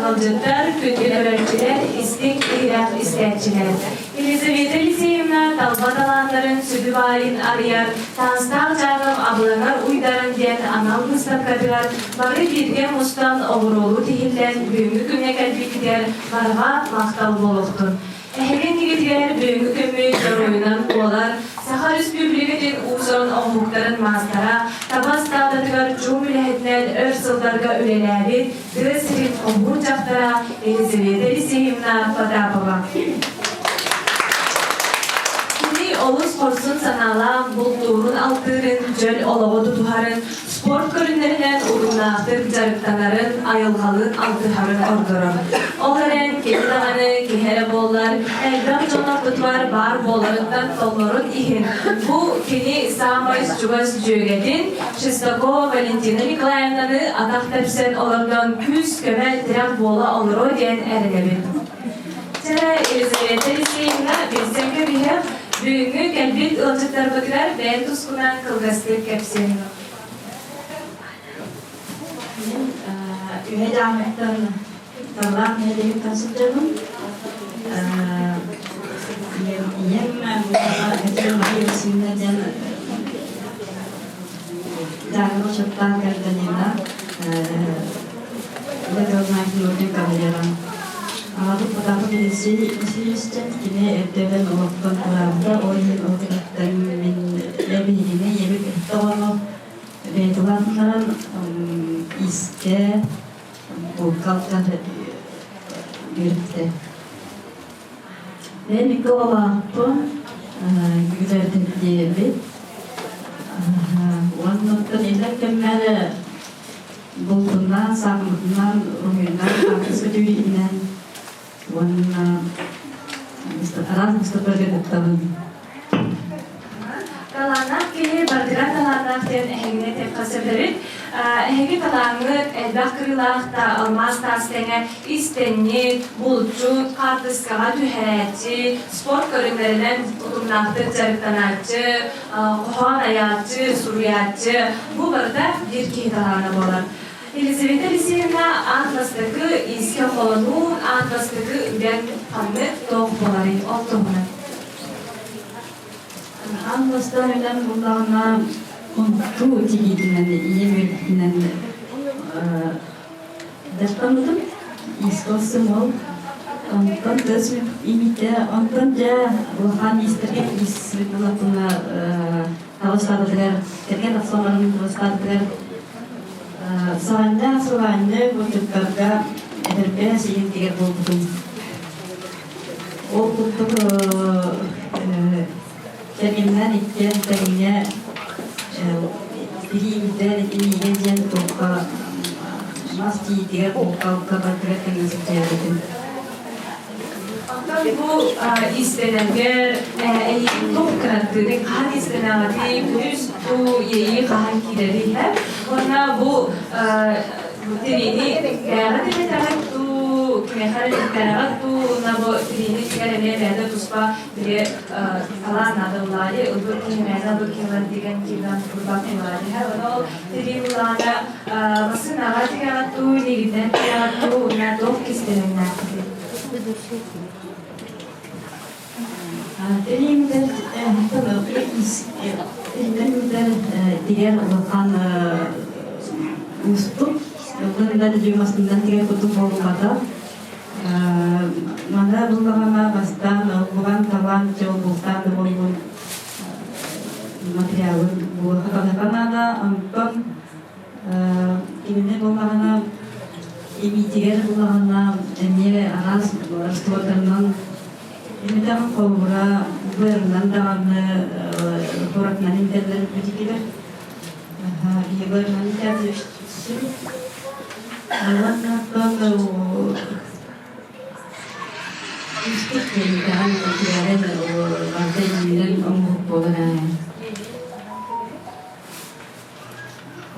ыалдьыттар, күндү көрөөччүлэр, истиҥ иһирэх истээччилэр. Елизавета Елисеевна талба талааннарын сүдү баайын арыйар Таастаах дьаакап абылаҥар уйдаран диэн анал быыстапкатыгар бары бииргэ мустан оҕуруолу тиһиллэн бүгүҥҥү күҥҥэ кэлбиккитигэр барҕа махтал буолуохтун. Эһиги иннигитигэр бүгүҥҥү күммүт дьоруойунан буолар Саха Өрөспүүбүлүкэтин уус-уран оҥоһуктарын маастара, таба ыстаадатыгар чуум үлэһитинэн өр сылларга үлэлээбит тыа сирин хомуур дьахтара Елизавета Елисеевна Потапова. Кини олус хорсун санаалаах, бултуурун-алтыырын, чөл олоҕу тутуһарын, спорт көрүҥнэринэн утумнаахтык дьарыктанарын, айылҕалыын алтыһарын ордорор. Ол эрэн, кини даҕаны киһи эрэ буоллар, элбэх дьон ортотугар баар буоларыттан толлорун иһин, бу кини саамай чугас дьүөгэтин Шестакова Валентина Николаевнаны атах тэпсэн олордон күүс-көмө тирэх буола олоруо диэн эрэнэбит. Чэ, Елизавета Алексеевна, билсэн кэбиһэх, бүгүҥҥү кэлбит ыалдьыттарбытыгар бэйэн тускунан кылгастык кэпсиэҥ. Мин үһэ дьаамыттан Талаах нэһилиэгиттэн сылдьабын. Ийэм Мария диэн дьааҥы учуоттаах гражданина Үлэ кавалера. Аҕабыт Потапов Елисей Васильевичтан кини эрдэбэн олохтон тураабыта, ол иһин ол кэнниттэн мин эбиһигини ийэбит оҕону бэйэтэ улаатыннаран иискэ булка-алка үөрэттэ. Бэйэм икки оҕолоохпун, күтэрдиэбит. Уонна оттон иллэҥ кэммэр бултунан, саахыматынан, уруһуйунан, хаартыска түһүүтүнэн уонна араас быыстапкаларга кыттабын. Талааннаах киһи барытыгар талааннаах диэн эһигини этиэххэ сөп эбит. Эһиги талааҥҥыт элбэх кырыылаах да алмаас таас тэҥэ истэнньит, булчут, хаартыскаҕа түһэрээччи, спорт көрүҥнэринэн утумнаахтык дьарыктанааччы, хоһоон айааччы, суруйааччы бу барыта биир киһи талаана буолар. Елизавета Алексеевна аан бастакы иискэ холонуу, аан бастакы үлэҥ ханнык, туох буоларый ол туһунан? Аан бастаан үлэм буллаҕына унтуу тигиитинэн ийэм үөрбүтүнэн дьарыктаммытым. Иискэ ылсым ол. Онтон тыас имитэ, онтон дьэ улахан иистэргэ иис булатына таҕыстаабытыгар, кэргэн тахсан баран таҕыстаабытыгар саҕанньа сылаанньа булчуттарга этэрбэс иһин тигэр буолбутум. Ол курдук кэргэнинэн иккиэн тэҥҥэ тириимтэн иигэ диэн туохха мас тиитигэр булка-алка барытыгар тэҥҥэ сылдьыһар этим. Онтон бу иистэнэргэр эйигин туох кынаттыырый, хаһан иистэнэҕитий, күнүс бу иэйии хаһан киирэрий һэ? Уонна бу тириини бэйэҕит имитэҕит дуу, кимиэхэ эрэ тиктэрэҕит дуу, уонна бу тириини тигэр эмиэ бэйэтэ туспа били талаан наада булаайы, ылбыт киһи мээнэ ылбыт киһи ылан тигэн киирэн курбат булаайы һэ? Уонна ол тирии булаана массыынаҕа тигэҕит дуу, илиигитинэн тигэҕит дуу, уонна туох кистэлэҥнээххитий? Тириимдэр тигэр улахан уустук. Ыллын дьуймасынан тигэр курдук буолбатах. Маны буллаҕына бастаан булан-талан, дьыл бултаан да буоллун материалын булуохха наада. Онтон кинини буллаҕына имиитигэр буллаҕына эмиэ араас раствордарынан имитэн холобура быарынан даҕаны куоратынан имитэллэр бүтүкүлэр. Биһиги быарынан имитээбит Уонна Үстүк киһитэҕин үтүөрэн барыта иилэн оҥоһук буолар ээ.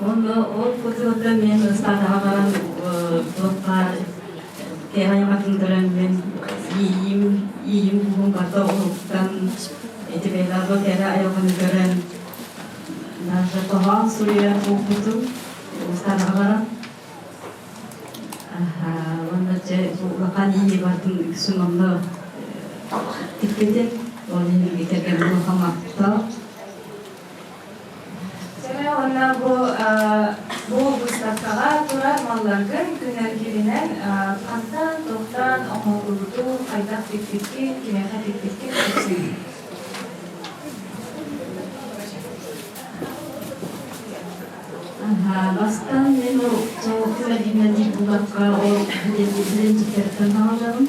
Онно ол курдуктан мен ыстаадаҕа баран туох баар киэһэ айматын көрөн мен иийим иийим куһум барыта уһуктан ити бэйэлээх кэрэ айылҕаны көрөн даже хоһоон суруйар буолбутум ыстаадаҕа баран. Уонна Дьэ улахан ийи бардым үксүн онно тикпитим. Ол иһин кэргэним улахан махтал. Сэмэ уонна бу бу выставкаҕа турар малларгын күнэргинэн хантан, туохтан оҥоһуллубуту, хайдах тикпиккин, кимиэхэ тикпиккин кэпсиир. Бастаан мин ол күнэргинэн диир буллахха ол билинчиктэриттэн саҕалыаҕым.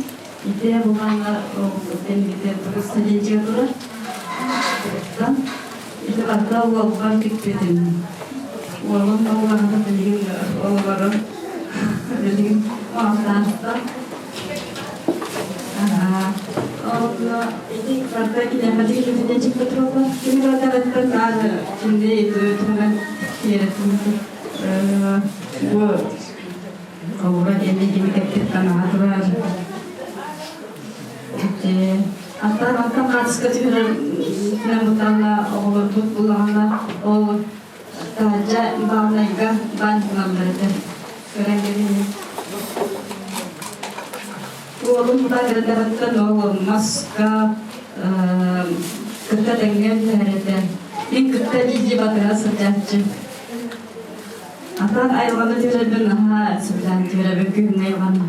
Ити булаҥҥа ол тэлгитэ студенчига турар. Ити барыта уолбар тикпитим. Уолум оҕолорун билигин оҕолорум билигин оҕолоохтор. Онно ити барыта киниэхэ тигиллибитинэн чикпит буолла. Кини барыта наар кинини туһунан киэрэтин бу Холобура эмиэ кими кэппит таҥаһа турар. Аттан аттан хаатыска түһэрэр бутаана оҕолорбут булаҕына ол таһырдьа баанайга баан гыналлар этэ. Көрөн кэбиһин. Уолум бутаа кыратарыттан ол маска кытта тэҥҥэ түһэр этэ. Мин кытта дии батыһа сылдьааччы. Атан айылҕаны түһэрбин наһаа сөбүлээн түһэрэбин күһүҥҥү айылҕаны.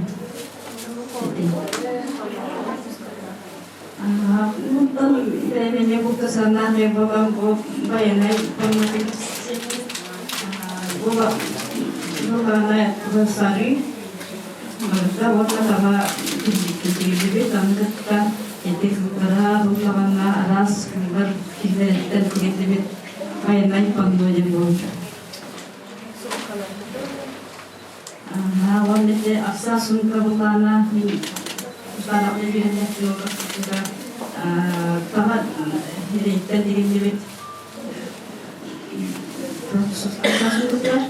Онтон бэйэм эмиэ булка санаан буолан бу байанай бу бу сарыы барыта уонна таба киирдибит аны кытта ити кыллара буллаҕына араас кыллар киллэриттэн тигиллибит байанай панно диэн буолбут. Уонна ити ахсаа сумка былаана мин бараҕы үөрэнээччи таба ирэйиттэн тигиллибит сумкалар.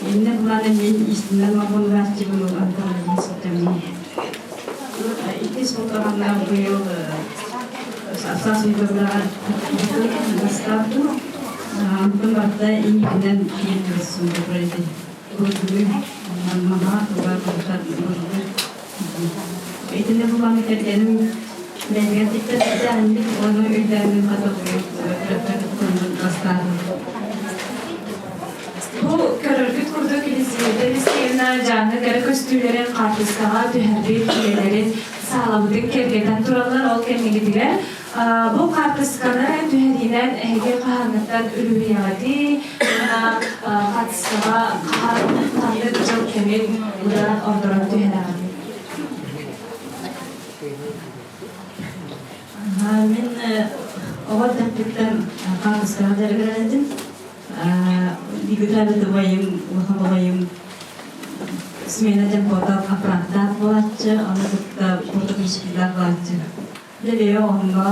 Иннэ былаана мин истинэн оҕонурааччыбын антон сылдьаммын. Иккис бултаҕанна быйыл ахсаа сумка бастаабытым. Онтон барыта иҥиитинэн киирдибит сумка турар Былыргы маһа туга барыта былыргы. Итини булан кэргэним бэйэтигэр тиктэрбитэ уонна өйдөөнүн хата бастаатым. Бу көрөргүт курдук Елизавета Алексеевна Дьааҥы кэрэ көстүүлэрин хаартыскаҕа түһэрбит үлэлэрин саалабытын киэргэтэн тураллар. Ол кэннигитигэр бу хаартысканы түһэриинэн эһиги хаһааҥҥыттан үлүһүйэҕитий уонна хаартыскаҕа хаһан ханнык дьыл кэмин ылан ордорон түһэрэҕитий? Мин оҕо эрдэхпиттэн хаартыскаҕа дьарыгырар этим. Бииргэ убайым, улахан убайым смена диэн фото аппараттаах буолааччы, ону кытта фотокружкалаах буолааччы. Дьэ онно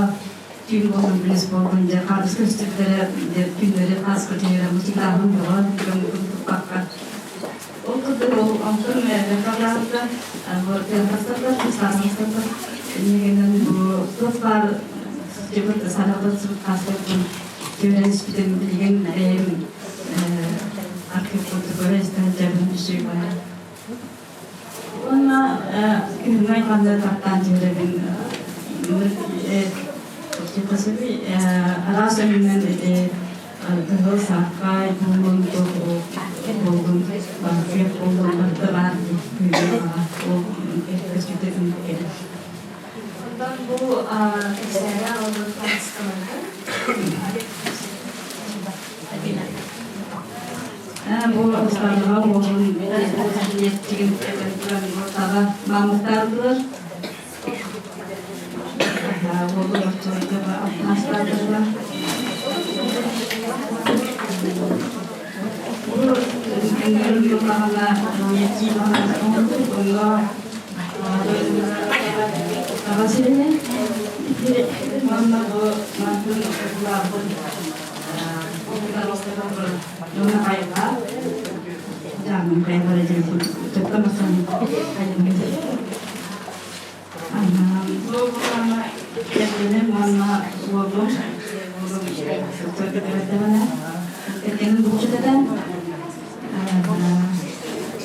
түүн буоллун, күнүс буоллун, дьэ хаартыска көстүбүттэрэ, дьэ түүннэри хааска түһэрэ музыкааһын бөҕө, дьон туппакка. Ол курдук ол онтон мэллэхалаабыта, тыантастардар, саастастардар, иннигинэн бу туох баар сылдьыбыт, саҥарбыт хааскабытын түөрэн испитин билигин бэйэм архив курдук көрө истэн дьабын үчүгэй баар. Уонна күһүҥҥү айҕаны таптаан түһэрэбин араас өҥүнэн ити кыһыл сааххай буоллун буоллун күөх буоллун барыта баар дии ол көстүүтэ кэлэр. Онтон бу кэпсээҥҥэ олорбут хаартыскаларгын Бу ыстаадаҕа уолун ниэттигин таба маамыктаардылар. Уолун оччолорго астаатылар. Бу күннэрин буллаҕына ниэттии онно таба сиринэ уонна бу мантын улааппыт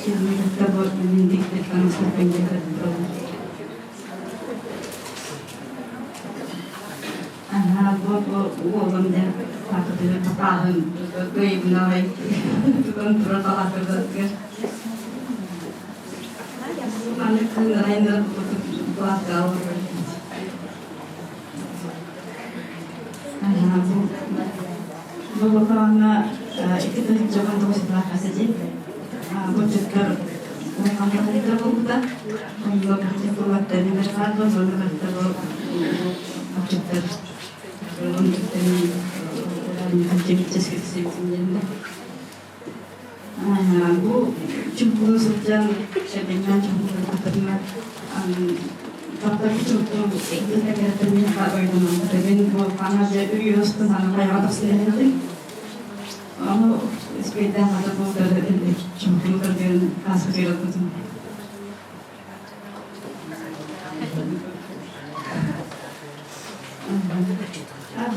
Кытта бу мин дикпит таҥастарбын көрдөрөбүн. Аһаа, бу уолум дэ паапатыгар папааһын кыайбынаҕай тутан турар палаатыгар. Маны кыынарайнар платка олорор. Аһаа, бу бу бакаҥҥа 2 9 ситии бу улаханнар буолбута. Онно кулаттарыгар хаалбыт, онно кытта бу боччуттар Бу чуҥкулуу сылдьан кэргэннээн чуҥкулуурбутуна таптарбыт чуҥкулуу кэргэннэрин ойдоммутун бу ана дьэ үрүйөстөн аны хайаҕа тахсан иһэбин. Ону испэйдээх ата буолдар чуҥкулуу көргөн ааспытыгар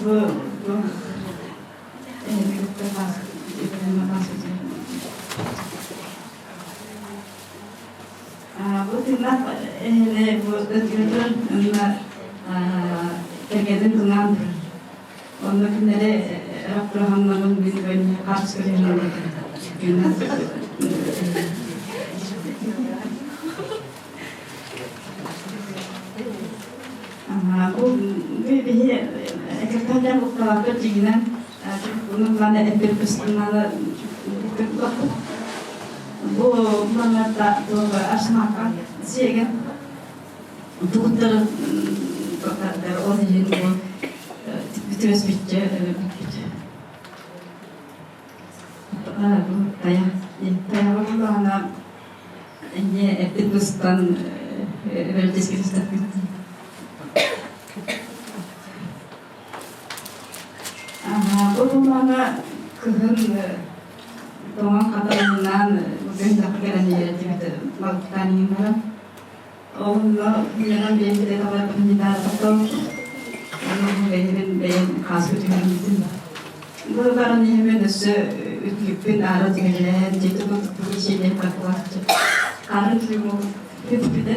Бу Бу тыыннаах эһэни бу ытыытын уонна кэргэнин тыҥаан турар. Онно кинилэри раппыраһаннарын мин бэнни хаас көрүһүнэн Бу биһи кыртаһдьан букталааппыт дьиҥинэн маны эппит-быстыманы бу манна арсымаакка сиэгэн тугуттары ол иһин бу бүтүрөспүччэ бүппүт. Тайах тайаҕа буллаҕына эмиэ эппит быстан бэрдискэ түстахпыт. Бу буллаҕына кыһын тоҥон хатарыннаан күн тахы кэлэн иһэр балыктаан иһин баран Онно миэхэ бэйэм билэ таларбын ньытаатахтан бэйэбин бэйэм хааска түһэрбитим. Бу баран иһэммин өссө үтүлүкпүн аара түһэлээн, дьиэтэ тутуппут ичиэннээх барбылааччы. Аара түлүгү көтүпүтэ.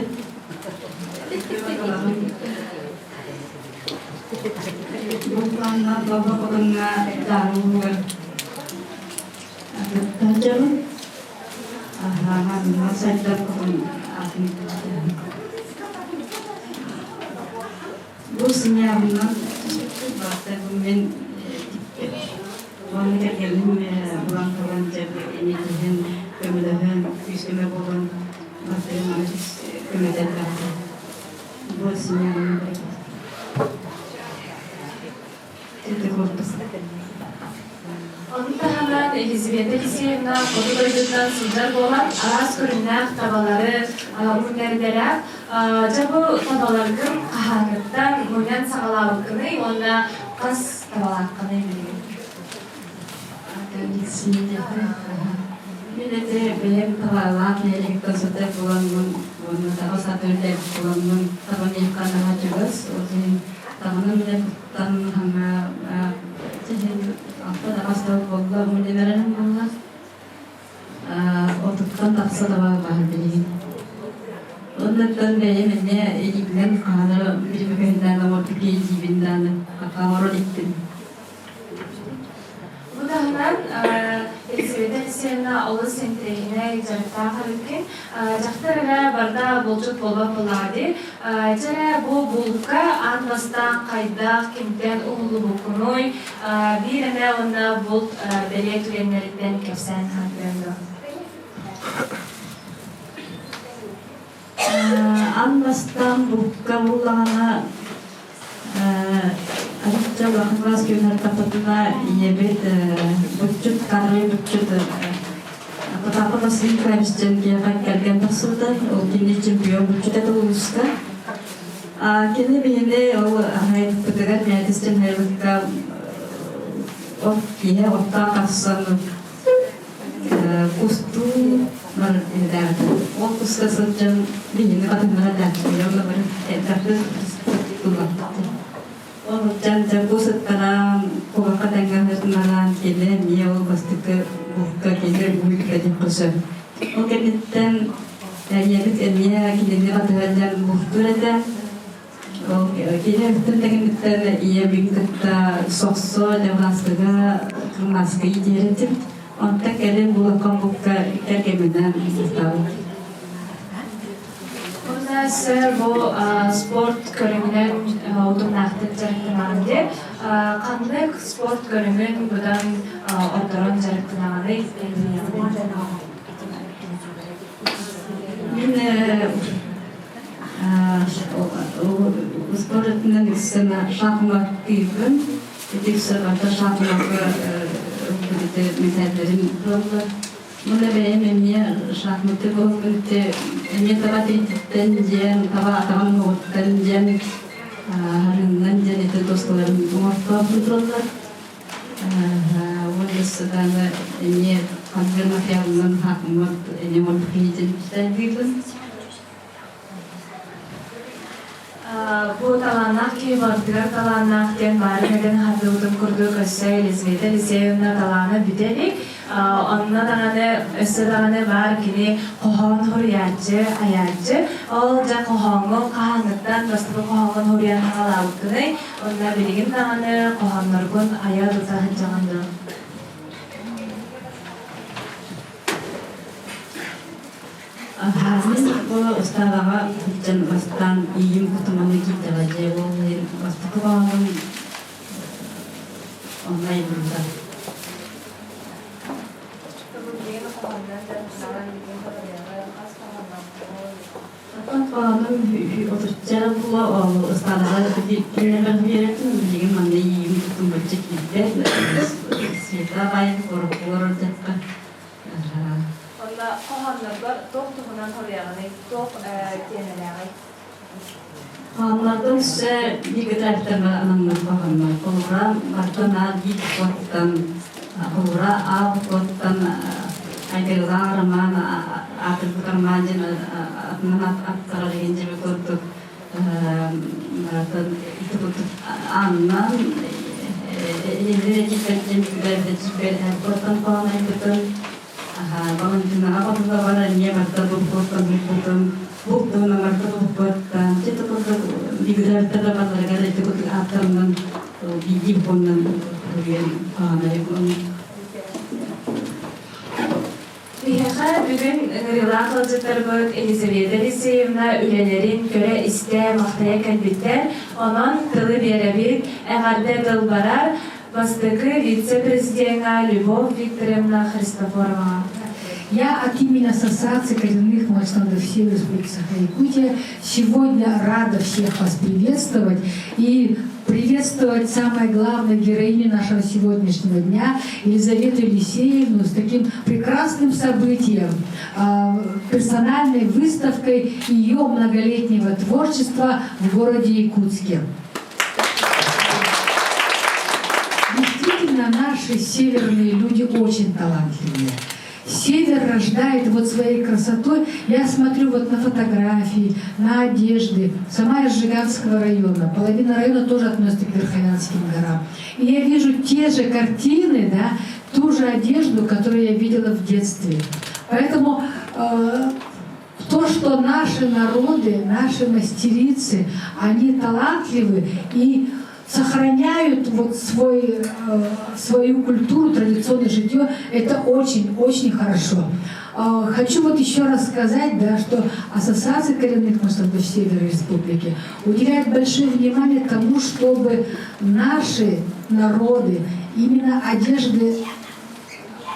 Бу планна баба хотоҥҥа даарыллыгар тахчабын. Бу сынньаабынан мин уонна кэргэним булан туран эмиэтиһэн көмөлөһөн күүс-көмө буолан баттыгын көмөтөн барда. Бу сынньаабынан Ити курдук. Ону таһынан Елизавета Алексеевна хоту дойдуттан сылдьар буолан, араас көрүҥнээх табалары мунньардарах. Дьэ бу табаларгын хаһааҥҥыттан мунньан саҕалаабыккыный уонна хас табалааххыный билигин? Мин эти бэйэм табалаах нэһилиэктэн сытар буоламмын уонна таба сатыыр буоламмын таба миэхэ наһаа чугас. Ол иһин табаны мин Тан хаҥа чэһин алта да хас буолла мунньанарым буолла. 30-тан тахса таба баар билигин. Оннуттан бэйэм эмиэ илиибинэн хаанара билбэкэһиннээн оҥорбут киһи дааны оҥорон иттим. Бу таһынан Елизавета Алексеевна олус интэриэһинэй дьарыктаах эбиккин. Дьахтар эрэ барыта булчут буолбат буоллаҕа дии. Дьэ эрэ бу булка аан бастаан хайдах, кимтэн уһуллубуккунуй, биир эмэ уонна булт бэлиэ түгэннэриттэн кэпсээн хаалларыаҥ дуо? Аан бастаан булка буллаҕына арычча улахан кылаас күннэр таппытына ийэбит буччут карай буччут Потапа Василий Николаевич диэн киһиэхэ кэргэн тахсыбыта. Ол кини чемпион буччут этэ улууска. Кини биһини ол хайпытыгар мээтис диэн хайылыкка ол киһи оттоон тахсан кустуу ол куска сылдьан биһини батыннара Ол сылдьан кус ыттаран, куһахха тэҥҥэ сытынараан кини эмиэ ол бастакы булка кини уһуйда диэн көрсөн. Ол кэнниттэн ийэбит эмиэ кинини батыһан бултуур этэ. Ол кини өттүн кэнниттэн ийэбин кытта сохсо дьабааскыга кырмааска иитиэр этим. Онтон кэлин булакка букка кэргэминэн сыстабыт. Уонна бу спорт көрүҥүнэн утумнаахтык дьарыктанаҕын дии. Ханнык спорт көрүҥүн быдан ордорон дьарыктанаҕыный? Мин спорт өттүнэн үксүн шахматтыыбын. Ити үксэ барыта шахмакка мэтээллэрим тураллар. Мына бэйэм эмиэ шахматы буолбут эмиэ таба тириититтэн диэн, таба атаҕын уоҕуттан диэн, харыҥынан диэн ити доскаларын оҥортоон тураллар. Уонна даҕаны эмиэ ханнык материалынан хаакыммат эмиэ оҥорбут киһи диэн үчүгэйдиибин. Бу талааннаах киһи барытыгар талааннаах диэн баарын этэн аһардыбытын курдук өссө Елизавета Елисеевна талаана бүтэ илик. Онно даҕаны өссө даҕаны баар кини хоһоон суруйааччы, айааччы. Ол дьэ хоһооҥҥун хаһааҥҥыттан бастакы хоһооҥҥун суруйан саҕалаабыккыный? Уонна билигин даҕаны хоһоонноргун айа тута сылдьаҕын дуо? Мин бу ыстаадаҕа сылдьан бастаан иийим кутуманы киирдэҕэ дьэ ол иһин бастакы баҕабын онно айыллыбыта. Оттон хоһооном отучча була ол ыстаадаҕа киирэн биэрэтим билигин манна иийим кутумбачча киирбэт Света баайын куоракка олорор дьахха. Онно хоһоонноргор туох туһунан хоруйаҕыный, туох тиэмэлээҕий? Хоһооннорго өссө бииргэ төрөөбүттэрбэр анаммыт хоһооннор. Холобура, бартан аа биир куоттан, холобура аа куоттан айгырылаах роман, аатырбыт роман диэн атынан аттарар иһин дьэбэ курдук барытын ити курдук аанынан куоттан хоһоон айбытым. Валентинаҕа батыллабар эмиэ барыта булпуттан булбутум. Бултуна барыта булпуттан ити курдук бигилэрдэ да балларыгар ити курдук ааттарынан биирдии буоннан суруйан хоһоон айбытым. Биһиэхэ бүгүн ыҥырыылаах ыалдьыттарбыт Елизавета Алексеевна үлэлэрин көрө-истэ, махтайа кэлбиттэр. Онон тылы биэрэбит, эҕэрдэ тыл барар бастакы вице-президеҥҥа Любовь Викторовна Христофороваҕа. Я от имени Ассоциации коренных младшинцев всей Республики Саха-Якутия сегодня рада всех вас приветствовать и приветствовать самое главное героиню нашего сегодняшнего дня, Елизавету Елисеевну, с таким прекрасным событием, персональной выставкой ее многолетнего творчества в городе Якутске. Действительно, наши северные люди очень талантливые. Север рождает вот своей красотой. Я смотрю вот на фотографии, на одежды. Сама из Жиганского района. Половина района тоже относится к Верхоянским горам. И я вижу те же картины, да, ту же одежду, которую я видела в детстве. Поэтому то, что наши народы, наши мастерицы, они талантливы и сохраняют вот свою культуру, традиционное житье, это очень-очень хорошо. Хочу вот еще раз сказать, да, что Ассоциация коренных масштабов Севера Республики уделяет большое внимание тому, чтобы наши народы, именно одежды,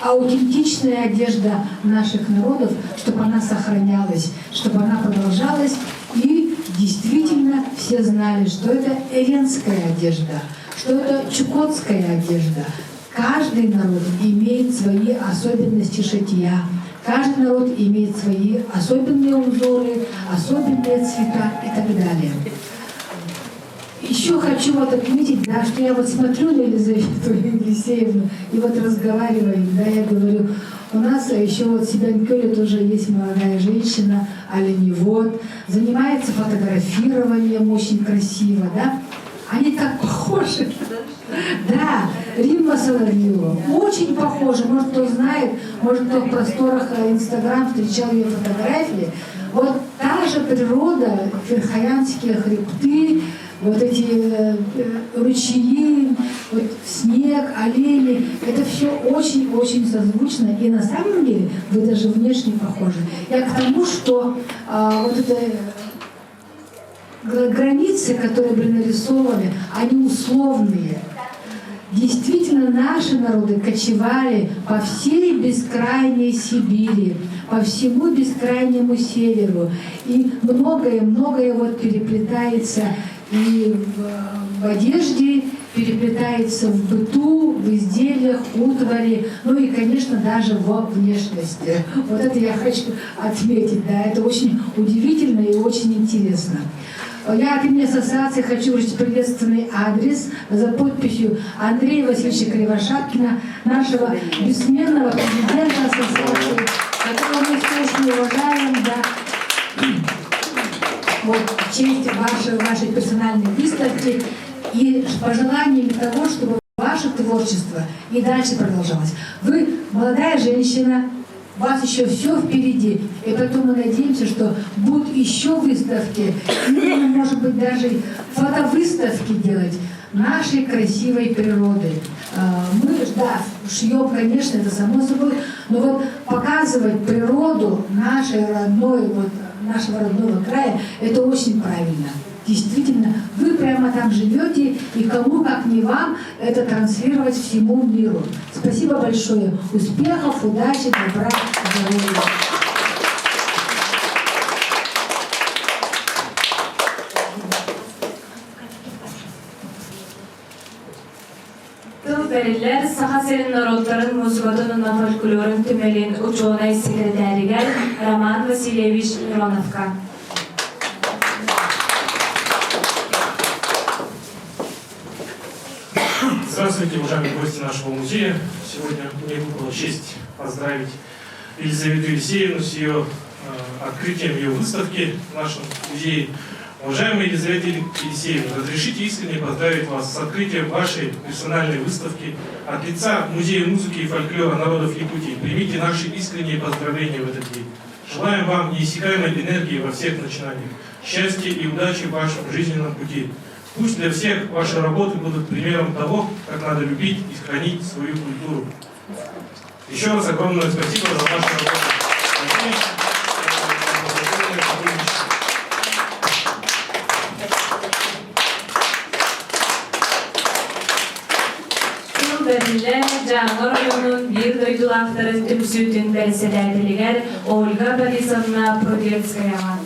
аутентичная одежда наших народов, чтобы она сохранялась, чтобы она продолжалась, и действительно все знали, что это эвенская одежда, что это чукотская одежда. Каждый народ имеет свои особенности шитья, каждый народ имеет свои особенные узоры, особенные цвета и так далее. Еще хочу вот отметить, да, что я вот смотрю на Елизавету Елисеевну и вот разговариваю, да, я говорю, у нас еще вот в Себянкёле тоже есть молодая женщина, оленевод, занимается фотографированием очень красиво, да. Они так похожи. Да. Римма Соловьева. Очень похожа, может, кто знает, может, кто в просторах Инстаграм встречал ее фотографии. Вот та же природа, Верхоянские хребты, вот эти ручьи, вот снег, олени, это все очень-очень созвучно. И на самом деле вы даже внешне похожи. Я к тому, что вот это границы, которые были нарисованы, они условные. Действительно, наши народы кочевали по всей бескрайней Сибири, по всему бескрайнему северу. И многое-многое вот переплетается и в одежде, переплетается в быту, в изделиях, утвари, ну и, конечно, даже во внешности. Вот это я хочу отметить, да, это очень удивительно и очень интересно. Я от имени ассоциации хочу вручить приветственный адрес за подписью Андрея Васильевича Кривошапкина, нашего бессменного президента ассоциации, которого мы все очень уважаем, да. Вот, в честь вашей персональной выставки и с пожеланиями того, чтобы ваше творчество и дальше продолжалось. Вы молодая женщина, у вас еще все впереди, и поэтому мы надеемся, что будут еще выставки, и, может быть, даже фотовыставки делать нашей красивой природы. Мы, да, шьем, конечно, это само собой, но вот показывать природу нашей родной, вот, нашего родного края, это очень правильно. Действительно, вы прямо там живете, и кому, как не вам, это транслировать всему миру. Спасибо большое. Успехов, удачи, добра, здоровья. Тыл бэриллэр Саха сирин норуоттарын музыкатын уонна фольклорун түмэлин учуонай секретарыгар Роман Васильевич Мироновка. Здравствуйте, уважаемые гости нашего музея. Сегодня мне выпала честь поздравить Елизавету Елисеевну с ее открытием ее выставки в нашем музее. Уважаемая Елизавета Елисеевна, разрешите искренне поздравить вас с открытием вашей персональной выставки от лица Музея музыки и фольклора народов Якутии. Примите наши искренние поздравления в этот день. Желаем вам неиссякаемой энергии во всех начинаниях, счастья и удачи в вашем жизненном пути. Пусть для всех ваши работы будут примером того, как надо любить и хранить свою культуру. Еще раз огромное спасибо за вашу работу. Надеюсь, плодотворное сотрудничество. Тыл бэриллэр Дьааҥы оройуонун биир дойдулаахтарын түмсүүтүн бэрэссэдээтэлигэр Ольга Борисовна Прудецкаяҕа.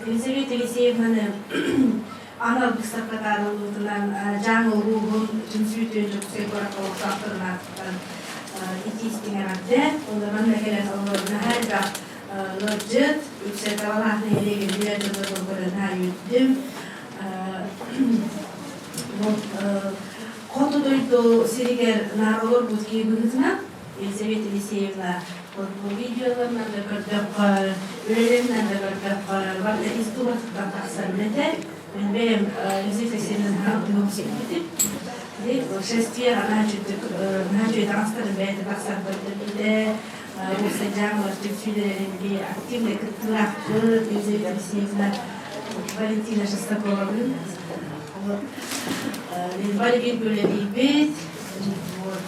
Елизавета Елисеевнаны анал быыстапкатаан ылбытынан Дьааҥы улууһун түмсүүтүн Дьокуускай куоракка олохтоохторун аатыттан итии-истиҥ эҕэрдэ. Онно манна кэлэн олорор наһаа элбэх ыалдьыт, үксэ Табалаах нэһилиэгин билэр дьоннорбун көрөн наһаа үөрдүм. Хоту дойду сиригэр наар олорбут киһи быһыытынан Елизавета Елисеевна вот бу видеоларынан да көрдөххө, үлэлэринэн да көрдөххө, барыта ис дууһатыттан тахсар үлэтэ. Мин бэйэм Елизавета Елисеевнаны алтыһым сиппитим. Шествие наһаа үчүгдүк, наһаа үчүгэй таҥастарын бэйэтэ тахсар көрдөрбүтэ. Уопсайдааҕылар түмсүүлэрин активный кыттыылаахпыт Елизавета Елисеевна Валентина Шестаковалыын. Вот. Бары биир үлэлиибит. Вот.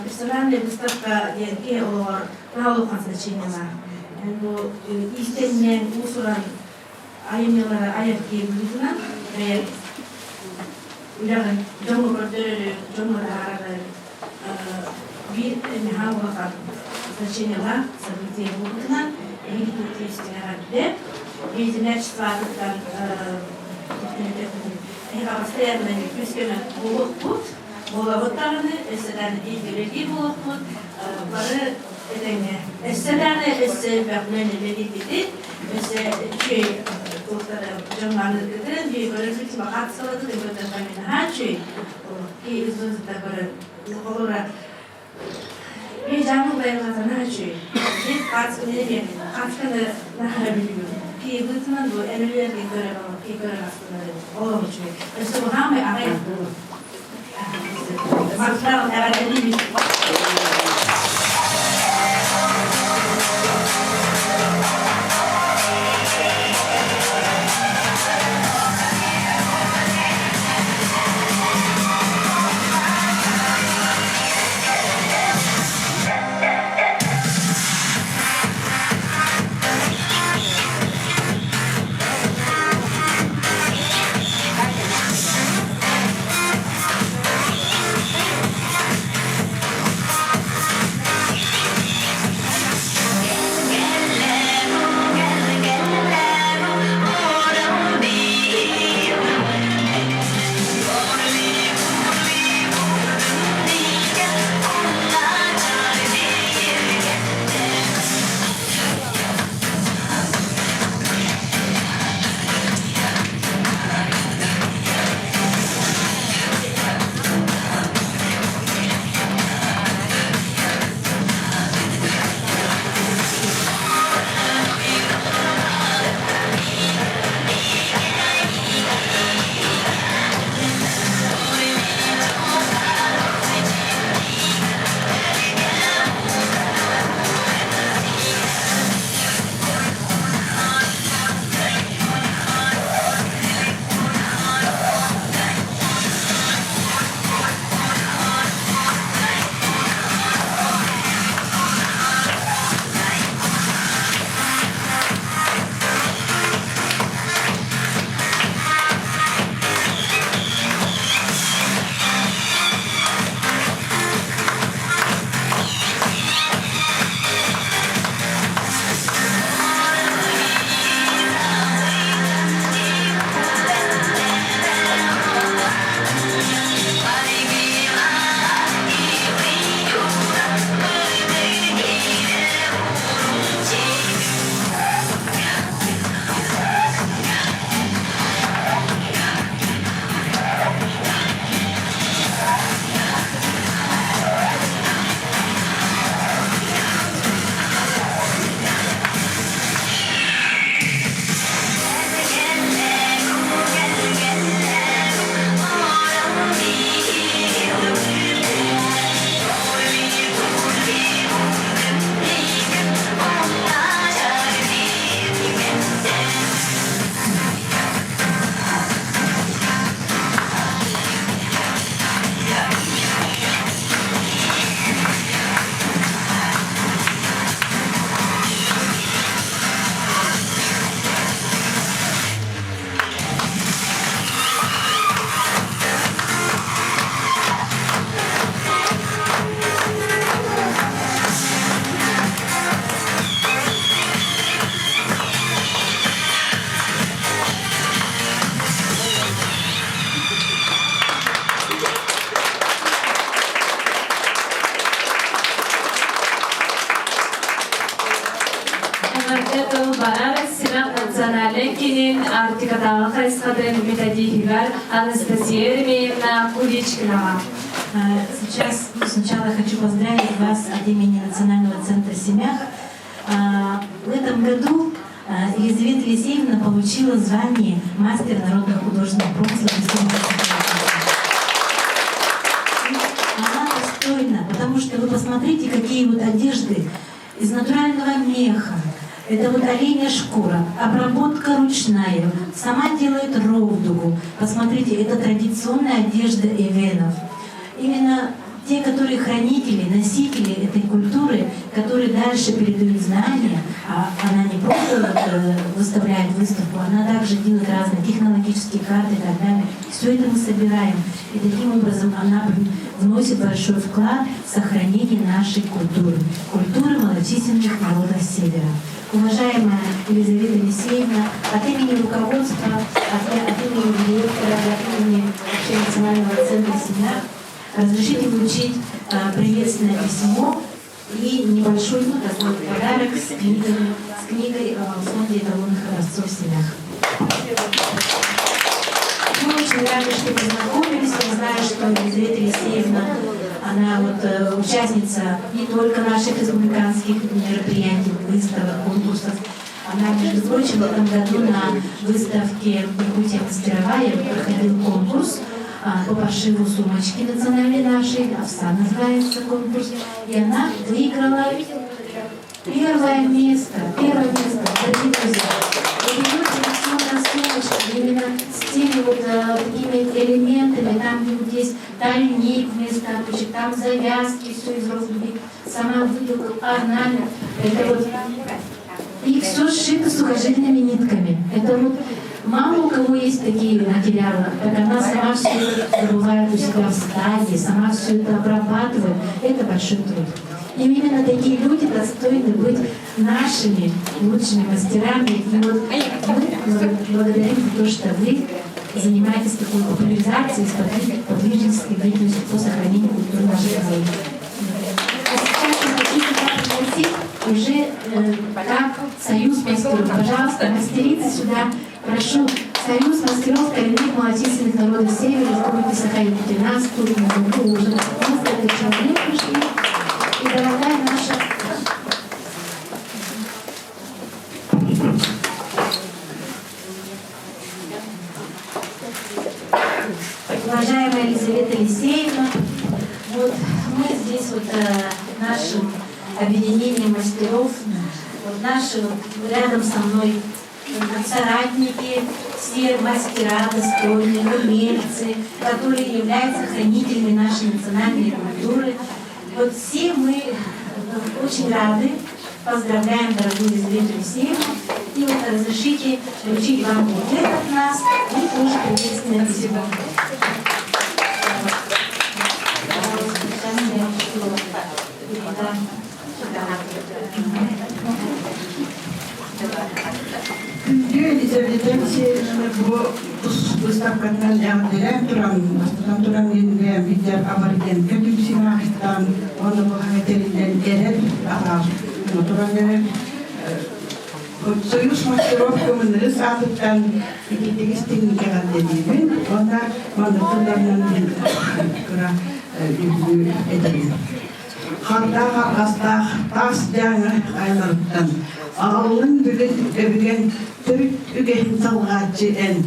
Персональная выставка диэн киһи олоҕор наһаа улахан значениелаах. Бу иистэнньэҥ, уус-уран айымньылары айар киһи быһыытынан бэйэм үлэҕин дьоҥҥо көрдөрөрү, дьоҥҥо таһаарары биир наһаа улахан значениелаах событие буолбутунан эһиги туох эҕэрдэ. Биитинээччи аатыттан эһиги постоянно күүс-көмө буолуохпут, буолабыт даҕаны, өссө даҕаны бииргэ үлэлиир буолуохпут, бары этэҥҥэ. Өссө даҕаны өссө элбэҕинэн үлэлииргитин, өссө үчүгэй туохтары дьоҥҥо аныыргытын, биир көрөргүт хаартыскаларгытын көрдөххө мин наһаа үчүгэй. Ки звезда көрөн холура мен жаңыл дайылғата наһаа үчүгэй. Мен хаартысканы наһаа билбим. Киһи быһыытынан бу эрэлэргэ көрөр ки көрөр астынар олох үчүгэй. Өссө бу хаамай аҕай буолуо. Харыстаах эҕэрдэлиибит. Эҕэрдэ тыл барар Симэх национальнай киинин Арктикатааҕы хайысхатын методиһыгар Анастасия Еремеевна Куличкинаҕа. Сейчас сначала хочу поздравить вас от имени Национального центра «Семях». В этом году Елизавета Елисеевна получила звание мастер народных художественных промыслов Республики Она достойна, потому что вы посмотрите, какие вот одежды из натурального меха. Это вот оленья шкура, обработка ручная, сама делает ровдугу. Посмотрите, это традиционная одежда эвенов. Именно те, которые хранители, носители этой культуры, которые дальше передают знания, а она не просто выставляет выставку, она также делает разные технологические карты и так далее. Все это мы собираем. И таким образом она вносит большой вклад в сохранение нашей культуры, культуры малочисленных народов Севера. Уважаемая Елизавета Елисеевна, от имени руководства, от имени директора, от имени Национального центра «Семья» разрешите вручить приветственное письмо и небольшой, ну, такой подарок с книгой в фонде эталонных образцов «Семях». Мы очень рады, что познакомились. Я знаю, что Елизавета Елисеевна, она вот участница не только наших республиканских мероприятий, выставок, конкурсов. Она, между прочим, в этом году на выставке «Якутия мастеровая» проходил конкурс. по пошиву сумочки национальной нашей, «Овса» называется конкурс, и она выиграла первое место, первое место, дорогие друзья. Это ее традиционная сумочка, именно с теми вот такими элементами, там где вот есть тальник вместо ручек, там завязки, все из розовых, сама выделка, орнамент. Это вот и все сшито сухожильными нитками. Это вот мало у кого есть такие материалы. Так она сама все это добывает у себя в стаде, сама все это обрабатывает. Это большой труд. И именно такие люди достойны быть нашими лучшими мастерами. И вот мы благодарим за то, что вы занимаетесь такой популяризацией, подвижнической деятельностью по сохранению культуры нашей страны. А сейчас я хочу сюда пригласить уже как Союз мастеров. Пожалуйста, мастерицы сюда. Прошу, Союз мастеров коренных малочисленных народов Севера, Республики Саха-Якутия. Нас тут уже несколько человек пришли. И дорогая наша Уважаемая Елизавета Елисеевна, вот мы здесь вот нашим объединением мастеров, вот наши вот рядом со мной соратники, все мастера достойные, умельцы, которые являются хранителями нашей национальной культуры. Вот все мы очень рады, поздравляем дорогую Елизавету Елисеевну. И вот разрешите вручить вам букет от нас и тоже приветственное письмо. Сейчас я передам. Күндү Елизавета Алексеевна бу выставкатынан эҕэрдэлээн туран, бастатан туран видер аборигенка түмсүүтүттэн, оны бу тэриллэн эрэр, туран эрэр Союз мастеров көмүнүс аатыттан итиитик-истиҥник эҕэрдэлиибин, уонна маннык тылларынан кыра этэбин. Хардаах арҕастаах таас дьааҥы айларыттан аҕаллыҥ бүгүн өбүгэҥ төрүт үгэһин салҕааччы эн.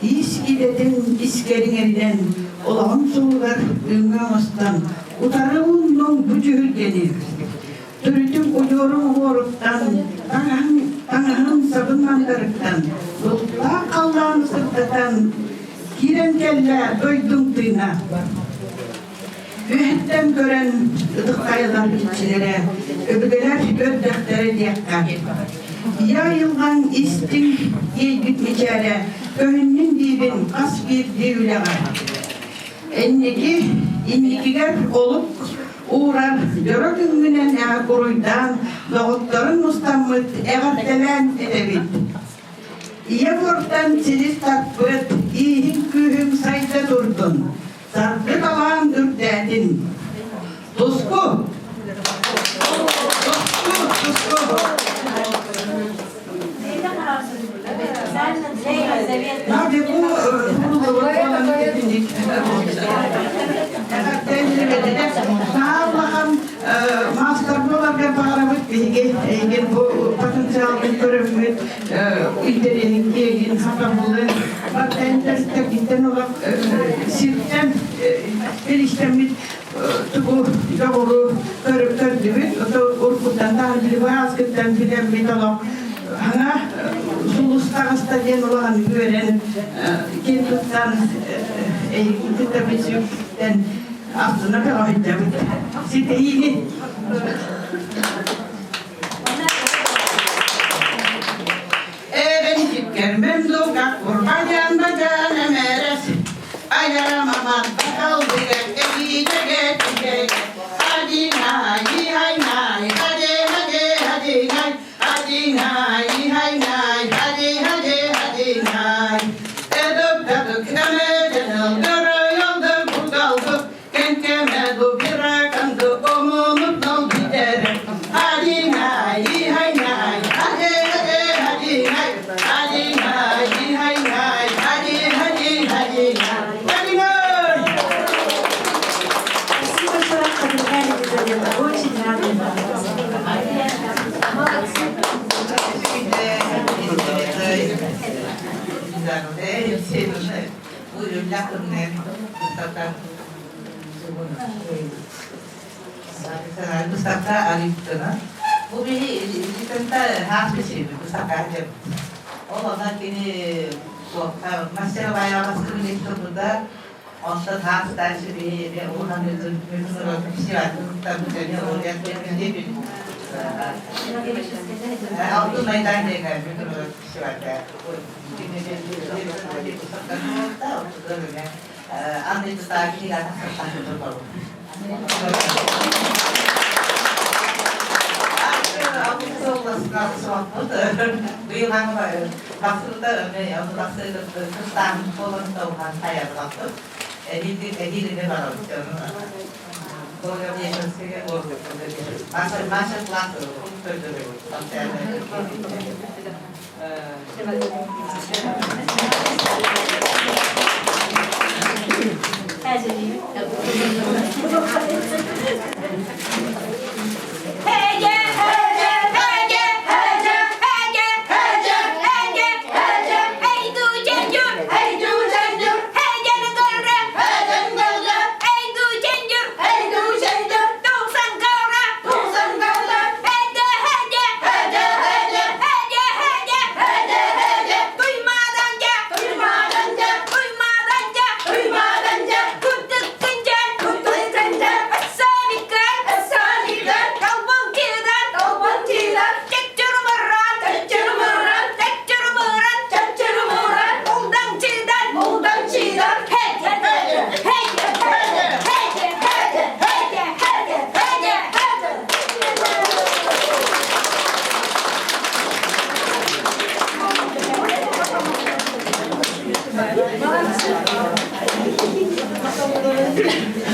Иис идэтин искэриҥэринэн олоҕун суолугар үҥэ оҥостон утары ууннуҥ бу дьүһүлгэни. Төрүтүҥ удьуоруҥ уһуоруттан, таҥаһын, таҥаһын сабын мандарыттан, бултаах халлааны сырдатан, киирэн кэллэ дойдуҥ тыына. Үөһэттэн көрөн ытык хайалар иччилэрэ, өбүгэлэр көрдөхтөрө диэххэ. Ийэ айылҕаҥ истиҥ иэйбит мичээрэ, көһүннүн диибин хас биирдии үлэҕэ. Инники, инникигэр олук уурар дьоро күҥҥүнэн уруйдаан, доҕотторун мустаммыт эҕэрдэлээн этэбит. Ийэ буортан силис тарпыт, ииһиҥ күүһүҥ сайда турдун, саргы талаан үрдээтин. Туску! Туску! Туску! Специально для Елизаветы. Надо бу Саалахан маастар буоларга баҕарабыт биһиги эйигин бу потенциалын көрөммүт интэриэһин хатабылын баттайын олох сиртэн билистэммит тугу доҕору көрдүбүт уруккуттан таһар билибааскыттан билэммит олох хана сулус таҕыста диэн улахан үөрэн киэн туттан эйигин кытта билсибиттэн астына көҕөһүддэбит ситиһиини. Эбен кипкермен дуга курбанян бажан эмерес Аярамаман бакалдыга кегиге тигеге Адинай хай най хаде хаде хадинай Адинай хай най хаде хаде хадинай Эдук дадук эмеденел дөрөйолду бугалдук Кенкемеду бираканду омунут нол битере Адинай хай най хаде хаде хадинай Адинай хай най хаде хаде хадинай Хадинай! Спасибо большое, поздравляю, Елизавета. Очень рада. Молодцы. Быстакка арыйбытына. Бу биһи илиитинтэ хаас бисиби быстакка дьэбит. Ол онон кини мастеровая баскы турбута. Онтон хаас дальше биһи эми улахан Алтын майдан деген фестивальда.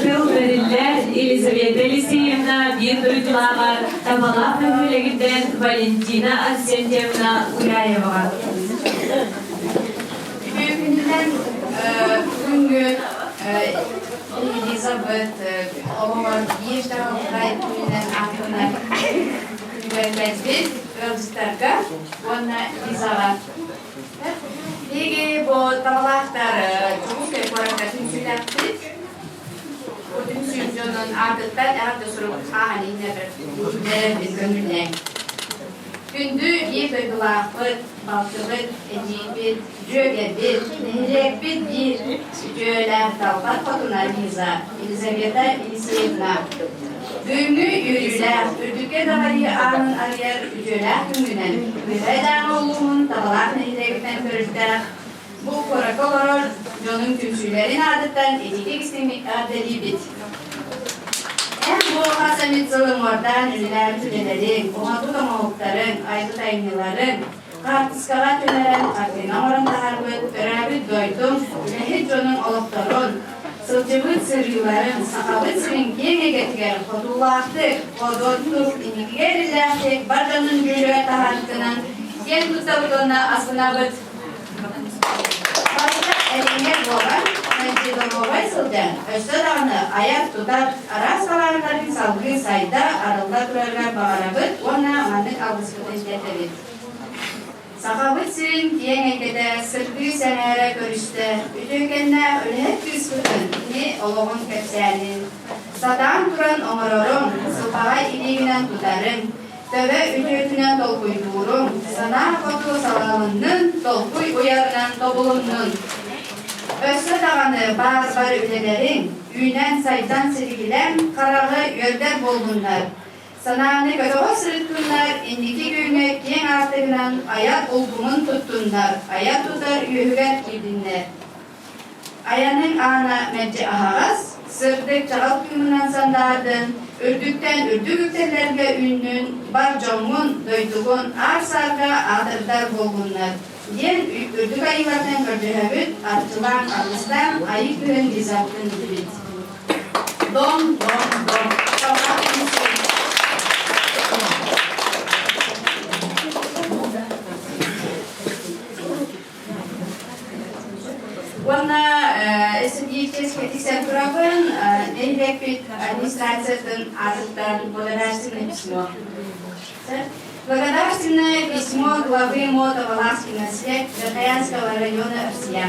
Тыл бэриллэр Елизавета Елисеевна биир дойдулааҕар Табалаах бөһүөлэгиттэн Валентина Арсентьевна Гуляеваҕа. Үтүө бүгүҥҥү Елизабет олоҕор биир чаҕылхай күнүнэн ааттанар күнүгэр ыалдьыттарга уонна Лизаҕа. Биһиги бу табалаахтар Дьокуускай куоракка түмсүүлээхпит. Бу түмсүү дьонун аатыттан эҕэрдэ сурук ааһан иһиннэрэрбит көҥүллээн. Күндү биир дойдулаахпыт, балтыбыт, эдьиийбит, дьүөгэбит, нэһилиэкпит биир үтүөлээх далбар хотуна Лиза, Елизавета Елисеевна. Бүгүҥҥү үөрүүлээх, үрдүккэ даҕайыы аанын арыйар үтүөлээх күҥҥүнэн Үөһээ Дааҥы улууһун Табалаах нэһилиэгиттэн төрүттээх бу куоракка олорор дьонун түмсүүлэрин аатыттан ититик эҕэрдэлиибит. Эн бу хас эмит сыл уҥуордаан үлэлээбит үлэлэриҥ, оҥорбут оҥоһуктарыҥ, айбыт айымньыларыҥ, хаартыскаҕа түһэрэн хартыына оҥорон таһаарбыт төрөөбүт дойдуҥ, үлэһит дьонуҥ олохторун, сылдьыбыт сырыыларын Сахабыт сирин киэҥ эйгэтигэр хотуулаахтык, ходуоттук, инникигэ эрэллээхтик бар дьонун дьүүлүгэр таһаарбытынан киэн туттабыт уонна астынабыт. Барыта этэҥҥэ буолан, мэлдьи доруобай сылдьан, өссө даҕаны айар-тутар араас салааларын салгыы сайда, арылла турарыгар баҕарабыт уонна маннык алгыспытын тиэрдэбит. Сахабыт сирин киэҥ эйгэтэ сырдыы сэҥээрэ көрүстэ, үтүөкэннээх үлэһит кыыспытын кини олоҕун кэпсээнин, сатаан туран оҥороруҥ, сылбаҕай илиигинэн тутарыҥ, Төбө үтүөтүнэн толкуйдууруҥ, санаа хоту салалыннын, толкуй уйарынан тобулуннун. Өссө даҕаны баар-бар үлэлэриҥ, үүнэн-сайдан силигилээн хараҕы үөрдэр буоллуннар. Санааны көтөҕө сырыттыннар, инники күҥҥэ киэҥ аартыгынан айар улгумун туттуннар, айар тутар үөһүгэр киирдиннэр. Айаныҥ аана мэлдьи аһаҕас, сырдык чаҕыл кыымынан сандаардын, үрдүктэн үрдүк үктэллэргэ үүннүн, бар дьоҥҥун, дойдугун аар-саарга аатырдар буоллуннар диэн үрдүк айыылартан көрдөһөбүт, арчылаан аргыстаан айыы күһүн Лизаттын билбит. Дом, дом, дом. Уонна эсэдиическэй тиксэн турабын нэһилиэкпит администрациятын аатыттан благодарственное письмо. Благодарственное письмо главы МОДа Валаскина Верхоянского района Россия.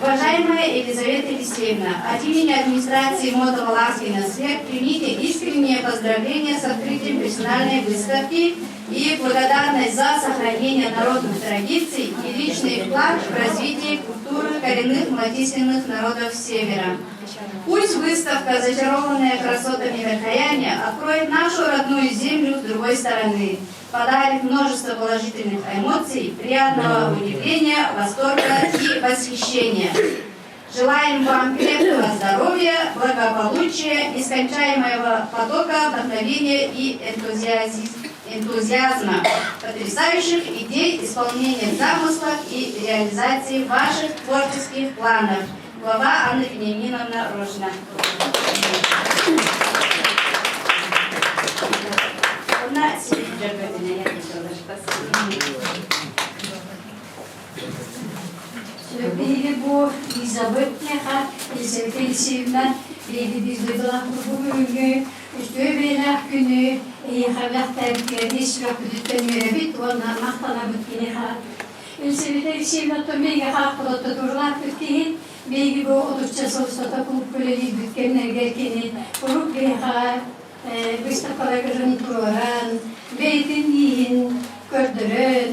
Уважаемая Елизавета Елисеевна, от имени администрации МОДа Наслед примите искреннее поздравления с открытием персональной выставки и благодарность за сохранение народных традиций и личный вклад в развитие культуры коренных малочисленных народов Севера. Пусть выставка, зачарованная красотами Верхояния, откроет нашу родную землю с другой стороны, подарит множество положительных эмоций, приятного удивления, восторга и восхищения. Желаем вам крепкого здоровья, благополучия, нескончаемого потока вдохновения и энтузиазма, потрясающих идей, исполнения замыслов и реализации ваших творческих планов. Глава Анна Вениаминовна Рожина. Онна Биһиги бу Лизабет миэхэ Елизавета Елисеевна биһиги биир дойдулаахпыт бу бүгүҥҥү үтүө бэйэлээх күнү эйиэхэ бэлэхтээбиккэр ис сүрэхпититтэн үөрэбит уонна махтанабыт киниэхэ. Елизавета Елисеевна оттон биһиги хаахпыт туруулаахпыт киһи биһиги бу отучча сыл устата клубка үлэлиирбит кэмнэригэр кини куруук биһиэхэ выставкаларын туруоран, бэйэтин ииһин көрдөрөн,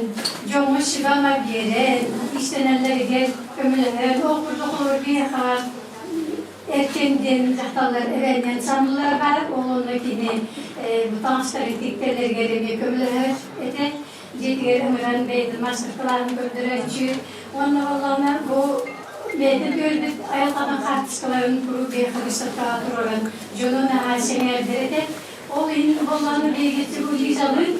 дьоҥҥо сүбэ-ама биэрэн, иистэнэллэригэр көмөлөһөн, ол курдук олорор биһиэхэ Эркин диэн дьахталлар эбээннэн саныыллара баар, ол онно кини бу таҥастары тиктэллэригэр эмиэ көмөлөһөр этэ. Дьиэтигэр ыҥыран бэйэтин мастер-кылааһын көрдөрөөччү. Уонна буоллаҕына бу бэйэтин түөлбүт айылҕатын хаартыскаларын куруук биһиэхэ выставкаҕа туруоран дьону наһаа сэҥээрдэр этэ. Ол иһин буоллаҕына биһиги бу Лизалыын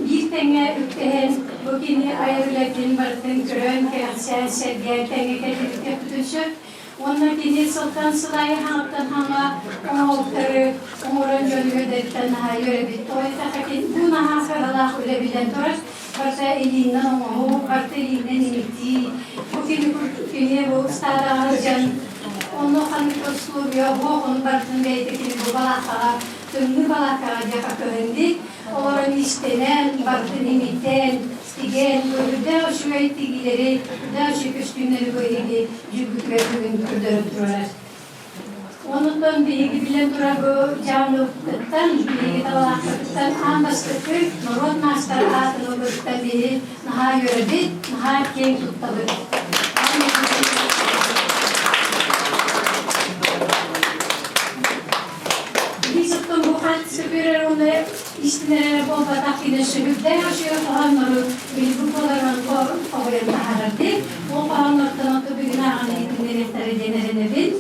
биир тэҥҥэ үктэһэн бу кини айар үлэтин барытын көрөн, кэрэхсээн, сэргээн тэҥҥэ кэлбиппитин сөп. Уонна кини сылтан сыл аайы хаҥаттан хаҥа оҥоһуктары оҥорон дьону үөрдэриттэн наһаа үөрэбит. Тоҕо диэтэххэ, бу наһаа сыралаах үлэ билэн турар. Барыта илиинэн оҥоһуу, барыта илиинэн имитии. Бу кини кини бу ыстаадаҕа сылдьан онно ханнык условия суох, ону барытын бэйэтэ кини бу балааккаҕа, тымныы балааккаҕа диэхэ көһүннүк. Олорон иистэнэн, барытын имитэн, тигэн, үрдээх үчүгэй тигиилэри, үрдээх үчүгэй көстүүннэри бу эһиги дьүүлгүтүгэр бүгүн көрдөрөн турар. Онуттан биһиги билэн турар бу дьаамныбыттан, биһиги талаахпытыттан аан бастакы норуот маастара аатын ылбытыттан биһи наһаа үөрэбит, наһаа киэҥ туттабыт. Биһиги бу хаартыска көрөр уонна истинэрэ буолбатах кини сүрүктээх үчүгэй хоһооннору билбит буоларынан хоһуйан таһаарар Ол хоһооннортон оту бүгүн ааҕан иһитиннэриэхтэрэ диэн эрэнэбин.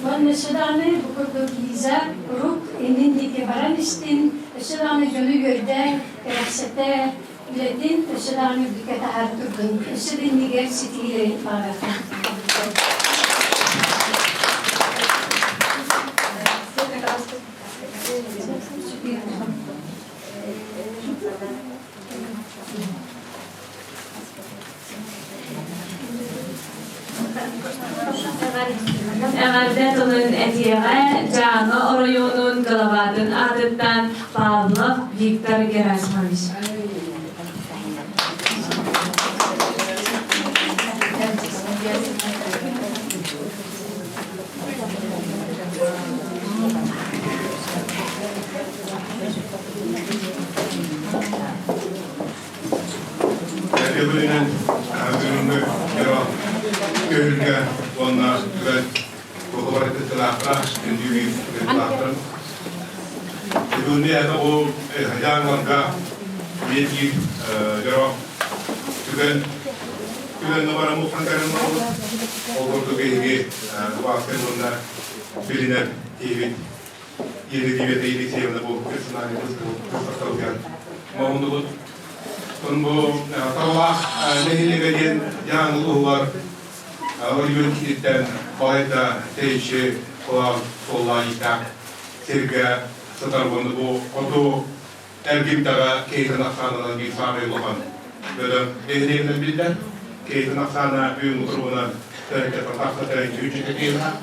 Уонна өссө даҕаны бу курдук Лиза куруук иннин диэки баран истин, өссө даҕаны дьону үөрдэ, кэрэхсэтэ, үлэтин өссө даҕаны үрдүккэ таһаара турдун, өссө да иннигэр ситиһиилэри баҕарыахха. Эҕэрдэ тылын этиэҕэ Дьааҥы оройуонун главатын аатыттан Павлов Виктор Герасимович. Эргибилинэн бүгүҥҥү дьоро көһүлгэ уонна түбэл куоталар кыттыылаахтара, күндү кыттыылаахтарын. Бүгүҥҥү это ол хадьааннарга биир дьоро түгэн түгэнне баран мухан кэлэн барбыт. Ол курдук эһиги убаастыыр уонна билинэр киһибит Елизавета Елисеевна бу персональный выставкалыгар моһундубут. Бу Таллаах нэһилиэгэ диэн Дьааҥы улууһугар Владимир киһиттэн балайда тэйиччи суоллаан сиргэ сытар уонна бу хоту эргимтэҕэ киһитин ахсаанынан биир саамай улахан бөдөҥ нэһилиэгинэн биллэр. Киһитин ахсаана бүгүҥҥү туругунан төрүккэ тахса төрүччү киһилээх.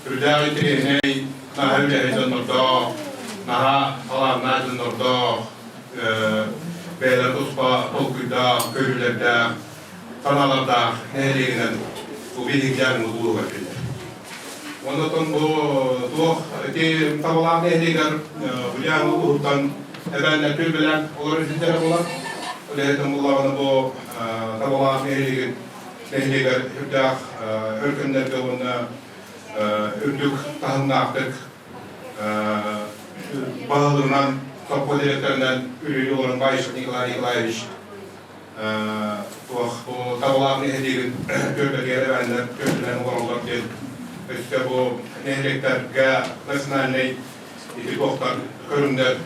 Үрдээх интэриэһинэй наһаа үлэһит дьоннордоох, наһаа талааннаах дьоннордоох, бэйэлэрэ туспа толкуйдаах, көрүүлэрдээх, санаалардаах нэһилиэгинэн. Бу биһиги дьааҥы улууһугар биллэр. Оннотон бу туох ити табалаах нэһилиэгэр бу дьааҥы улууһуттан эбээннэр түөлбэлээн олорор сирдэрэ буолар. Ол иһин буллаҕына бу табалаах нэһилиэгин нэһилиэгэр үрдээх өркөннөргө уонна үрдүк таһымнаахтык баһылыгынан совхоз директорынан үлэлии олорон Баишев Николай Николаевич туох бу табалаах нэһилиэгин түөлбэтигэр эбээннэр түөлбэлээн олороллор диэн өссө бу нэһилиэктэргэ национальнай ити туохтар көрүҥнэр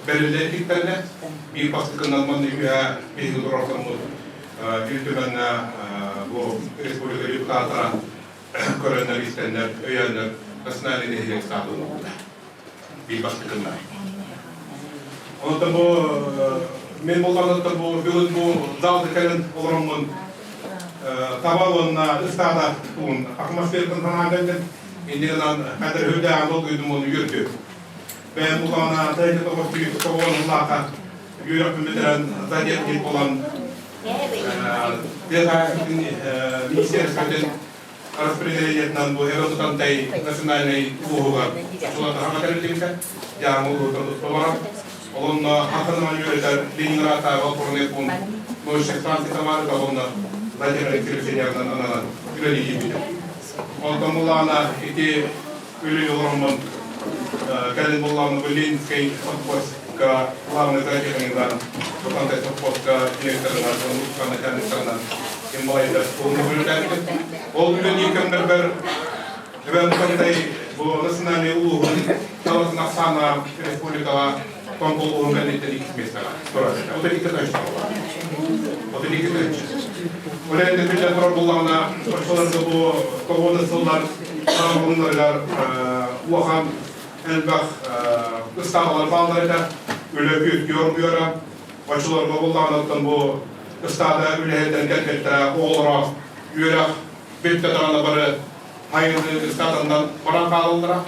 бэриллэ иликтэринэ биир бастакынан манна үһэ биһиги туруорсаммыт Ил Түмэҥҥэ бу республика депутаттара көрөннөр, истэннэр, өйөөннөр национальнай нэһилиэк статуһун ылбыта. Биир бастакыннар. Онтон бу мен боллардан бу бүгүн бу залда кэлэн олороммун таба уонна ыстаада тугун атмосфератын санаан кэлдим. Иннигинэн хадыр үрдээҕин долгуйдум уонна үөрдүм. Бэйэм улаана тайты тоҕус тоҕуон үөрэхпин бүтэрэн задетник буолан тыа министерствотын распределениетынан бу Эротутантай национальнай улууһугар сулатаха тэриллибитэ дьааҥы улууһуттан туспа баран олонно хахынаман үөрэтэр Ленинградтааҕы опорный пункт научных станций товары олонно Владимир Алексеевич ананан үлэлии киирбитэ. Онтон буллаҕына ити үлэ олороммун кэлин буллаҕына бу Ленинскэй совхозка главный зоотехнигынан Бутантай совхозка директорынан музыка начальниктарынан инвалиддар үлэлээбитим. Ол үлэлиир кэмнэрбэр Эбээн Бутантай бу национальный улууһун талатын ахсаана республикаҕа Томпо улууһун кэнниттэн иккис миэстэҕэ турар. 32 тыһыынча буолла. 32 тыһыынча. Ол эрэн биллэн турар буоллаҕына, оччолорго бу тоҕуода сыллар саҥарылларыгар улахан элбэх ыстаалар бааллар этэ. Үлэ күөттүү оргуйара. Оччолорго буоллаҕына оттон бу ыстаада үлэһиттэрин кэлбэттэрэ, оҕолоро үөрэх бүттэ даҕаны бары хайыны ыстаатаннан баран хаалаллара.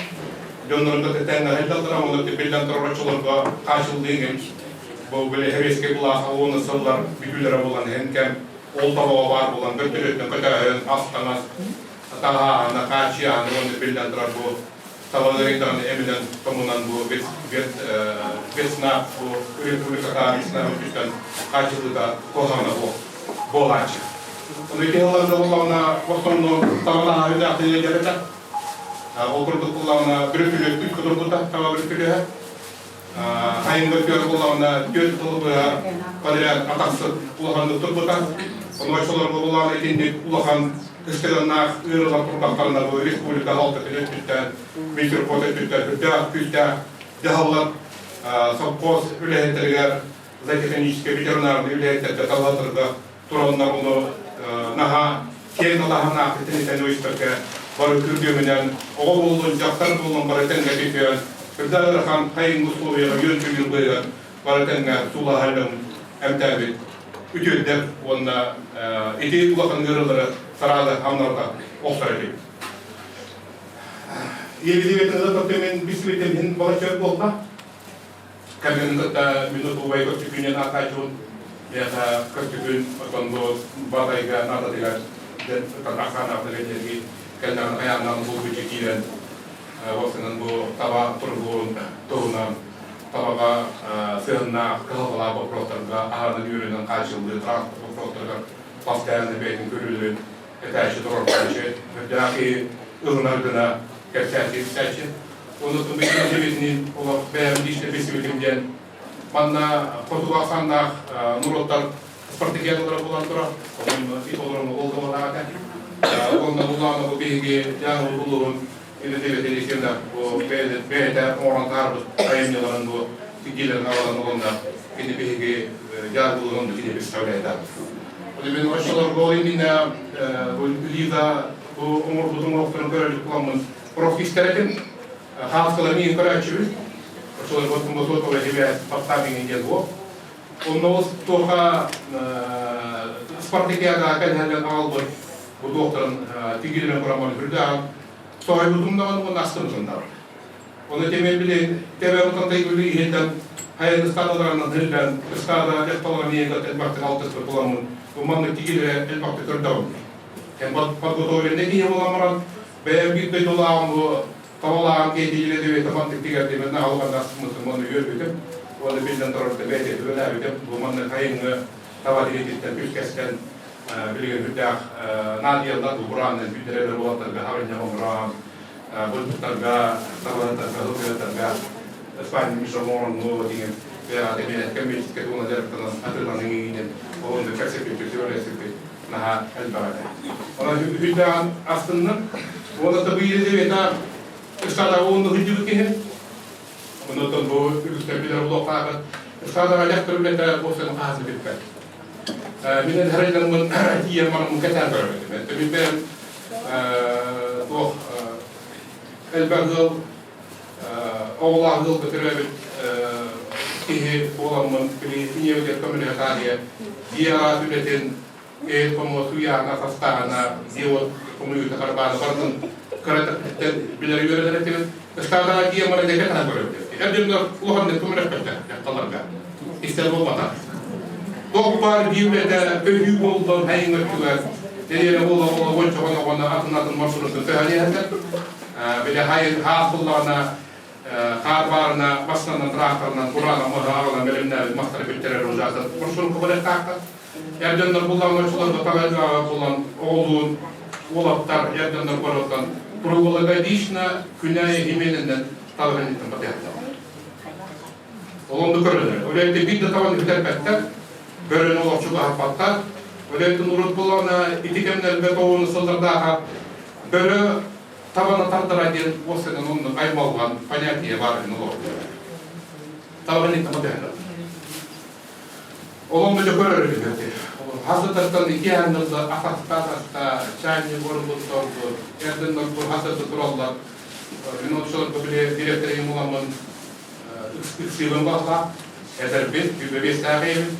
Дьоннорун кытта тэҥҥэ сылдьаллара, уонна биллэн турар оччолорго хаачыллыыгын бу били сэбиэскэй былаас уонна сыллар бүтүүлэрэ буолан иһэн кэм ол тобоҕо баар буолан бөртөлүөттэн көтөөһүн, ас-таҥас таһааһына, хааччыйааһына уонна биллэн турар бу табаларын даҕаны эминэн томунан бу весна бу республиката весна өттүттэн хааччыллыыта куһаҕана буолааччы. Ону ити сылларга буоллаҕына основном табалаһа үдэхтине дьарыта. Ол курдук буоллаҕына бүрүтүлүөппүт кутурбута таба бүрүтүлүөһэ. Хайыҥга түөр буоллаҕына түөрт сыл быһа подряд атахсыт улаханнык турбута. Ону оччолорго буоллаҕына итинник улахан кыстыганнаах ыарыылар турдахтарына бу республика алтатын өттүттэн, Минсельхоз өттүттэн үрдээх күүстээх дьаһаллар совхоз үлэһиттэригэр зоотехническай ветеринарный үлэһиттэргэ талаһатарга тураннар ону наһаа киэҥ далааһыннаах итинитэн ойустарга бары күргүөмүнэн оҕо буоллун, дьахтар буоллун бары тэҥҥэ түһүөн, үрдэ ыарахан хайыҥ условияҕа үөн-көйүүр быыһыгар бары тэҥҥэ суулаһаллан эмтээбит үтүөрдэр уонна ити улахан ыарыылары сараалы хамнарга охсор этибит. Елизавета Ылытовтын бисвитин хин балачча буолла. Кэргэнин кытта минут убай көрсүкүнэн аатааччыбын миэхэ көрсүкүн отон бу Батайга наадатыгар ахсааннаахтыгар диэри кэллэҕин хайааннаан булгуччу киирэн уопсайынан бу таба туругун туһунан табаҕа сыһыннаах кыһалҕалаах боппуруостарга аһарынан үөрэнэн хааччыллыы транспорт боппуруостарыгар постоянно бэйэтин көрүүлэрин этээччи туруорбааччы үрдээх киһи ылынар гына кэпсээччи истээччи. Оны тумбитин олох бэйэм лично билсибитим диэн манна хотугу ахсааннаах норуоттар спартакиадалара буолан турар. Онон ит олорон ол да Уонна буллаҕына бу биһиги дьааҥы улууһун Елизавета Елисеевна бу бэйэтэ оҥорон таһаарбыт айымньыларын бу тигиилэрин аҕалан уонна кини биһиги дьааҥы улууһун кини представляет. Мен оччолорго ол иннинэ бу Лиза бу оҥорбут оҥоһуктарын көрө буламмын профистэр этим. Хааскаларын иһин көрөөччүбүт. Оччолорго сотовая связь поставлен диэн буол. Онно ол туоха спартакиадаҕа кэлһэллэн аҕалбыт бу туохтарын тигилэрин кураммын үрдээн соһуйбутум даҕаны уонна астыммытым даҕаны. Ону темел били тэбэ утантай күлү иһиллэн хайын ыстаадаларынан иһиллэн ыстаада дьахталларын иһин элбэхтик алтыспыт буламмын бу маннык тигилэрэ элбэхтик көрдөҕүм. Кэм подготовленный киһи буолан баран, бэйэм биир дойдулааҕым бу табалааҕым киһитиилэ дөбүөтэ мантык тигэрдимин аҕалбаннаахсыммытым уонна үөрбүтүм. Уонна биллэн турар бэйэтэ үлэлээбитим. Бу манна сайыҥҥы таба тириититтэн күскэстэн билигин үрдээх наадыйаллар бу бураанынан бүттэрэлэр уолаттарга хаҕынньах оҥорон булчуттарга, табаһыттарга, сылгыһыттарга Испания мешок оҥоронну деген бэйэҕэ коммерческай тугунан дьарыктанан атыыланыы иҥинэн олонду кэпсэппиппит, сүбэлэспиппит наһаа элбэх этэ. Онон үһүйдээн астынным. Уонна табыйы это ыстаада уонна сылдьыбыт киһи. Оннуттан бу үгүстэр билэр улуохтаахыт. Ыстаадаҕа дьахтар үлэтэ буолсан хаһан бүппэт. Мин эдэрайдармын тиийэн бараммын кэтээн көрөбүтүм. Мин бэйэм туох элбэх ыал оҕолоох ыалга төрөөбүт киһи буоламмын били ийэбитигэр көмөлөһө таарыйа дьиэ араас үлэтин эт хомуос уйаана хастааһына дьиэ-уот хомуйуута харбаана барытын кыра билэр үөрэнэр этибит. Ыстаадаҕа тиийэн баран дьэ кэтээн көрөбүт. Эр дьоннор улаханнык көмөлөспөттөр дьахталларга. Истэр буолбатах. Туох баар биир үлэтэ өйүү буоллун хайыҥ өттүгэр Тэриэрэ буола буола уонча оҕону атын атын маршрутун төһөлүһэллэр. Били хайын хаас буллаҕына хаар баарына бастанан тракторынан бураана маһы аҕалан бэлэмнээбит мастары бүттэрэр ужасын маршрутка барыахтаахтар. Эр дьоннор буллаҕына оччолорго таба булан оҕолуун уолаттар эр дьоннор барыттан круглогодично күнэ именинэн талаһынньыттан батыһаттар. Ол онну көрөлөр. Үлэйтэ биир да табан бүтэрбэттэр. Бөрөнү олохчу аһаппаттар. Үлэйтин урут буллаҕына ити кэмнэргэ тоҕуну сыллардааха бөрө табаны тардара диэн уоссанан оннук аймалҕан понятие баар иһин олорор. Табаны табатыһар. Олон да көрөр үһү. Хасытаттан ики аннылла атахта-атахта чайник орбут торбут, эрден орбут хасыты тураллар. Мин отшолорго били директорым уламмын ыксыыбын баҕалаах, эдэрбин, 25-тээх эбит.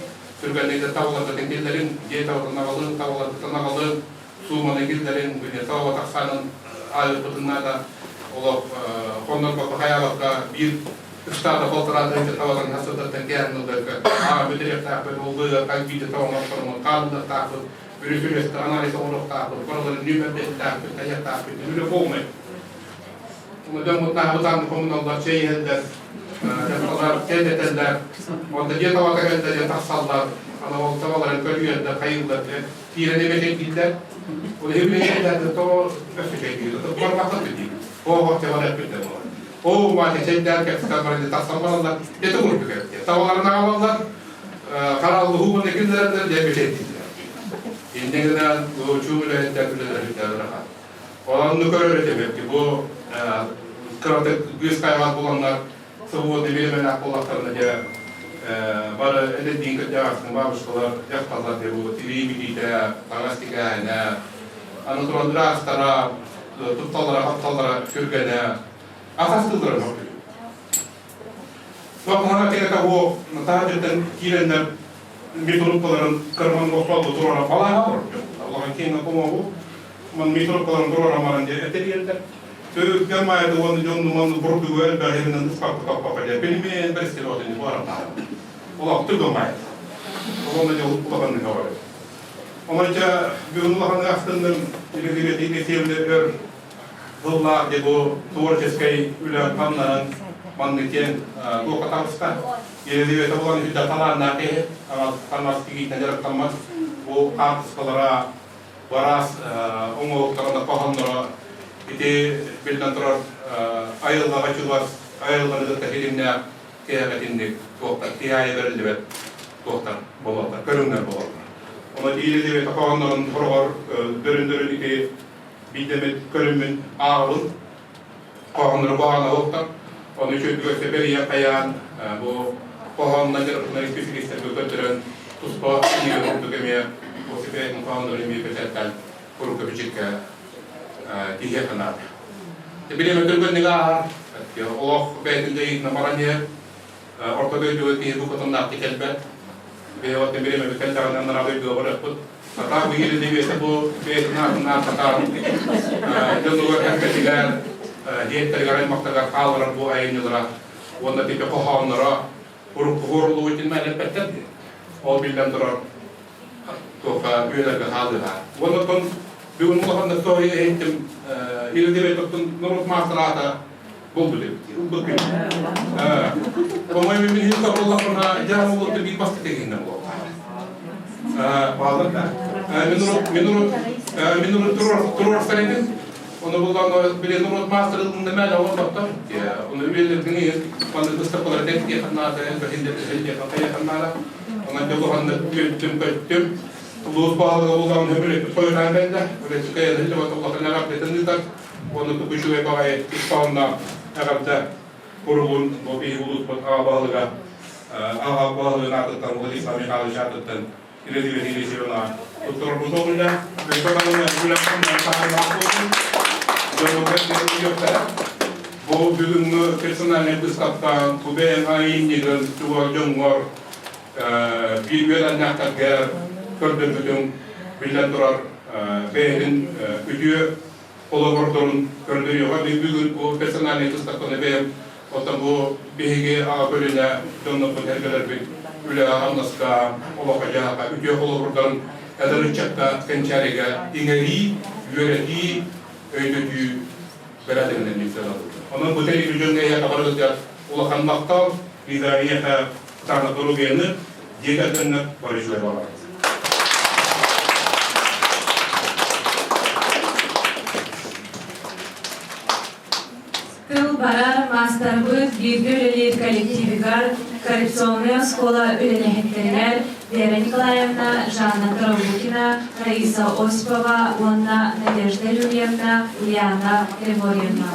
Түргэнник да табаларбытын киллэрин, дьиэ табатын аҕалын, табаларбытын аҕалын, сууманы киллэрин, били таба тахсаанын аайыппытын наада. Олох хоннорбокко хайаабакка биир ыстаада полтора тыһыынча табаларын хасыттан кэһэн ылдарга аҕа бүтэриэхтээхпит, ол быыга хас биирдэ таба оҥорторумун хааллыахтаахпыт, бүрүсүрүөстэ анализ оҥоруохтаахпыт, барыларын нүөмэрдэхтээхпит, хайыахтаахпыт, үлэ полный. Дьоммут наһабытаан хомуналлар, чэй иһэллэр, дьахталлар чэй дэтэллэр, онто дьиэ табата кэллэ диэн тахсаллар, аны ол табаларын көрүйэллэр, хайыыллар, киирэн эбэтэйдииллэр. Ол иһин билигин тоҕо өссө чэйдиир, барбахтан билдиир. Оҕо чабар эппит буолар. Оо, маата чэйдээн кэпсэтэн баран тахсан бараллар, eti курдук эбит. Табаларын аҕалаллар, хараллыһуу уонна киллэрэллэр дьэ бэчэйдииллэр. Инньэ гынан чуу үлэһиттэр үлэлэрин ырахан. Онно көрөр этим бу кыратык быыс хайаҕас буланнар свободный бириэмэлээх буоллахтарына дьэ бары эдэрдиин кырдьаҕастын бабушкалар дьахталлар дьэ бу тирии бүтүүтэ таҥас тикээһинэ аны туран ыраастара тутталлара хапталлара түргэнэ атастыыллара мөхтү Туоххана кэлэ того таһырдьаттан киирэннэр метруккаларын кырман остуолга туруора балаһа олордо. Улахан киэҥ помогу ман метруккаларын туруора баран дьэ этэлиэллэр. Төрүккэ маайда уонна дьон ман бурдугу элбэҕинэн ыспакка топпокко дьэ пельмень бэрэскилотини буоран Олохту гымай. Олонна дьэ улаханнык олорор. Онон дьэ бүгүн улаханнык астынным Елизавета Ефимовна өр Тыллаах дьэ бу творческай үлэ хамнаһын маннык диэн туохха таҕыста. Елизавета булан үһү талааннаах киһи, таҥас тигиитинэн дьарыктаммат. Бу хаартыскалара, бараас оҥоһуктара, хоһоонноро ити биллэн турар айылҕаҕа чугас, айылҕаны кытта ситимнээх киһиэхэ итинник туохтар, киһи аайы бэриллибэт туохтар буолаллар, көрүҥнэр буолаллар. Онон Елизавета хоһооннорун хороҕор дөрүн-дөрүн ити биирдэ эмит көрүммүн ааҕабын, хоһооннору хоһооно уһуктар. Ону үчүгэйдик өссө бэрийэн хайаан бу хоһоонунан дьарыктанар исписэлиистэргэ көрдөрөн туспа кинигэ курдук эмиэ Осип бэйэтин хоһооннорун эмиэ бэчээттээн куруука бичиккэ тиһиэххэ наада. Билиэмэ түргэнник ааһар, олох бэйэтин дьайыытынан баран иһэр. Орто дойдуга киһи букатыннаахтык кэлбэт. Бэйэҕиттэн бириэмэбит кэллэҕинэ анараа дойдуга барыахпыт. Сатаа бу иһирдибиэтэ бу бэйэтин аатын ааттатаан дьонугар кэккэтигэр, диэттэригэр аймахтарыгар хаалларар бу айымньылара уонна типи хоһоонноро урукку хооруллубут мээнэ эппэттэр дии. Ол биллэн турар туохха үйэлэргэ хаалыаҕа. Уонна оттон Бүгүн улахан соһуйа иһиттим Елизавета норуот маастара буолбут эбит. Ылбыт күн. По-моему, мин иһин табыллахпына, дьаам улуутта биир бастакы киһинэн буолла. Баалар да. Мин урут туруорсар этим. Оны буллан били норуот маастары ылында мәле олорботтор. Оны үлелердин маннык выставкалар дек ханнаата, бэхинде ханнаара. Онон дьолуһанны үөттүм көттүм. Улуус баһылыга буллаҕын хөбүрөппүт хойутаан кэллэ. Үлэччикэ ылыллыбат улахан эҕэрдэтин ыытар. Уонна тугу үчүгэй баҕайы ис хоһоонноох эҕэрдэ куругун бу биһиги улууспут аҕа баһылыга аҕа баһылыгын аатыттан Владислав Михайлович аатыттан Елизавета Елисеевна туттарбыт олуйда. Өссө даҕаны үлэххин таһаардаах буолсун. Дьонугар кэлэн Бу бүгүҥҥү персональнай быыстапка бу бэйэҥ айымньыгын чугас дьоҥҥор биир үөрэннэхтэргэ көрдөрбүтүҥ биллэн турар бэйэтин үтүө холобурдарын көрдөрүөҕэ. Бүгүн бу персональнай быыстапканы бэйэм оттон бу биһиги аҕа көлүөнэ дьоннорбут эргэлэрбит үлэҕэ-хамнаска, олоххо-дьаһахха үтүө холобурдарын эдэр ыччакка кэнчээригэ иҥэрии, үөрэтии, өйдөтүү бэрээдэгинэн билсэлэр. Онон бу тэрийбит дьоҥҥо эһиэхэ барыгытыгар улахан махтал, Лиза эйиэхэ кытаанах доруобуйаны, дьиэ кэргэҥҥэр бары үчүгэй баҕарабыт. Тыл барар маастарбыт бииргэ үлэлиир коллективигар, коррекционнай оскуола үлэлэһиттэригэр Вера Николаевна, Жанна Караулкина, Раиса Осипова уонна Надежда Юрьевна, Ульяна Григорьевна.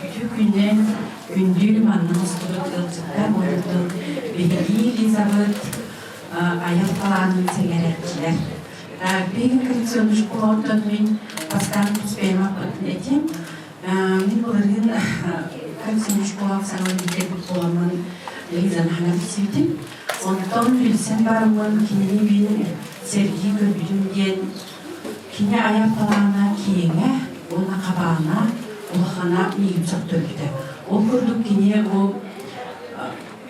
Үтүө күннэн күндү манна мустубут ыалдьыттар уонна биһиги Лизабыт айар талаанын сэҥээрээччилэр. Биһиги коррекционный школаттан мин бастаан туспайымаппытын этим. Мин былырыын коррекционный школа саҥа бүтэрбит буоламмын Лизаны хаҥа билсибитим. Онтон билсэн бараммын кинини мин сэргии көрбүтүм диэн кини айар талаана киэҥэ уонна хабаана улахана миигин сөхтөрбүтэ. Ол курдук кини ол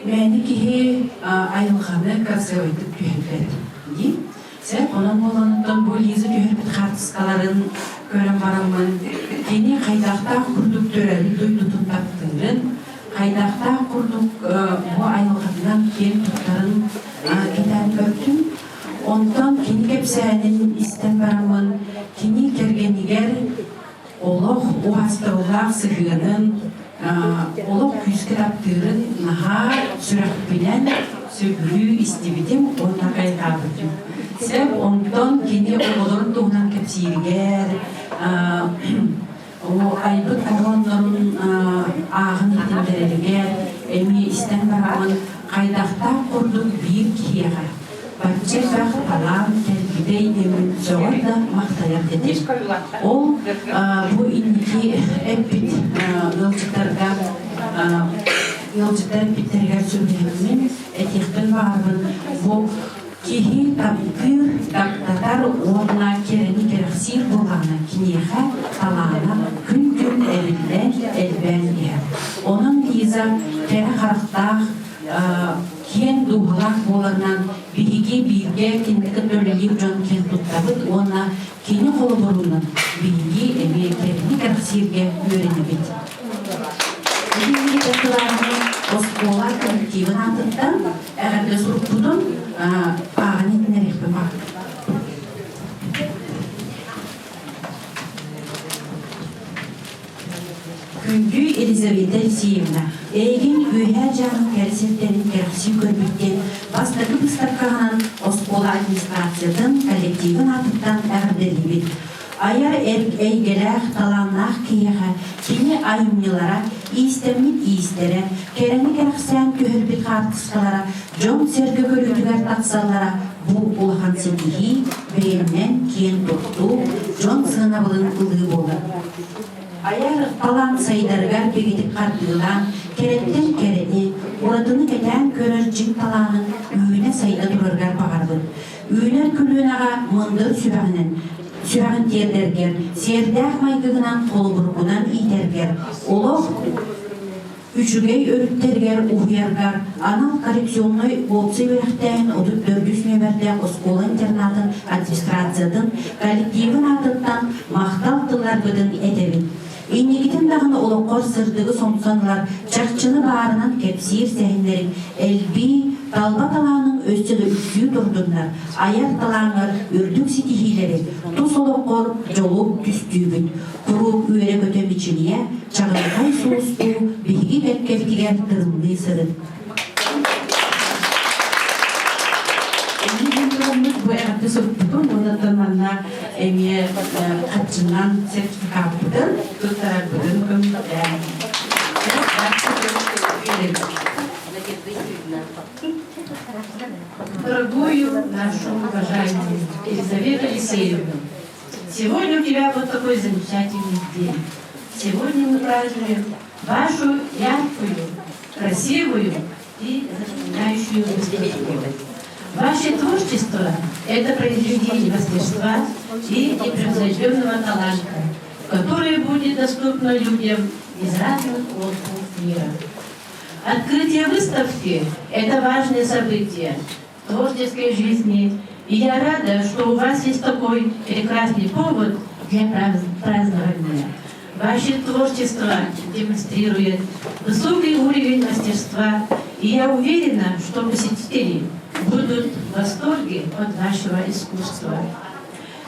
мээнэ киһи айылҕаны красивайдык түһэрбэт дии. Сеп, онон буолануттан бу Лиза түһэрбит хаартыскаларын көрөн бараммын кини хайдахтаах курдук төрөөбүт дойдутун таптыырын, хайдахтаах курдук бу айылҕатынан киэн туттарын кэтээн көрдүм. Онтон кини кэпсээнин истэн бараммын, кини кэргэнигэр олох убаастабыллаах сыһыанын, олох күүскэ таптыырын наһаа сүрэхпинэн сөбүлүү истибитим уонна хайҕаабытым. Сөп, онтон кини оҕолорун туһунан кэпсииригэр, айбыт хоһооннорун ааҕан иһитиннэрэригэр эмиэ истэн бараммын хайдахтаах курдук биир киһиэхэ бачча элбэх талаан кэлбитэй диэммин сөҕөр да махтайар этим. Ол бу инники эппит ыалдьыттарга ыалдьыттар эппиттэригэр сөбүлэһэммин этиэхпин баҕарабын бу Киһи таптыыр, таптатар уонна кэрэни кэрэхсиир буоллаҕына, киниэхэ талаана күн-күн эбиллэн, элбээн иһэр. Онон Лиза кэрэ харахтаах, киэҥ дууһалаах буоларынан биһиги бииргэ кинини кытта үлэлиир дьон киэн туттабыт уонна кини холобурунан биһиги эмиэ кэрэни кэрэхсииргэ үөрэнэбит. Биһиги оскуола коллективын аатыттан Эҕэрдэ сурукпутун ааҕан иһитиннэриэхпин баҕарабын. Күндү Елизавета Алексеевна, эйигин Үөһээ Дьааҥы кэрэ сирдэрин кэрэхсии көрбүттэн бастакы быыстапкаҕынан оскуола администрациятын коллективын аатыттан эҕэрдэлиибит. Айар эйгэлээх, талааннаах киһиэхэ кини айымньылара, иистэммит иистэрэ, кэрэни кэрэхсээн түһэрбит хаартыскалара дьон-сэргэ көрүүтүгэр тахсаллара бу улахан ситиһии, бэйэннэн киэн туттуу, дьон сыанабылын ылыы буолар. Айар талаан сайдарыгар бигитик хардыылаан, кэрэттэн кэрэни, уратыны кэтээн көрөр дьиҥ талаанын үүнэ-сайда турарыгар баҕарабын. Үүнэр көлүөнэҕэ мындыр сүбэҕинэн сүрэҕин тиэрдэргэр, сиэрдээх майгыгынан холобургунан иитэргэр, олох үчүгэй өрүттэригэр уһуйаргар анал коррекционнай уопсай үөрэхтээһин 34 нүөмэрдээх оскуола-интернатын администрациятын коллективын аатыттан махтал тылларбытын этэбит. Инникитин даҕаны олоххор сырдыгы сомсон ылар чахчыны баарынан кэпсиир сэһэннэриҥ элбии, талба талааныҥ өссө да үксүү турдуннар, айар талааҥҥар үрдүк ситиһиилэри, тус олоххор дьолу түстүүбүт. Куруук үөрэ-көтө мичилийэ, чаҕылхай сулустуу биһиги кэккэбитигэр тырымныы сырыт. Бу эҕэрдэ сурукпутун уонна манна эмиэ хаччынан сертификаппытын туттарарбытын көҥүллээн. Дорогую нашу уважаемую Елизавету Алексеевну, сегодня у тебя вот такой замечательный день. Сегодня мы празднуем вашу яркую, красивую и запоминающую выставку. Ваше творчество – это произведение мастерства и непревзойденного таланта, которое будет доступно людям из разных уголков мира. Открытие выставки – это важное событие в творческой жизни, и я рада, что у вас есть такой прекрасный повод для празднования. Ваше творчество демонстрирует высокий уровень мастерства, и я уверена, что посетители будут в восторге от вашего искусства.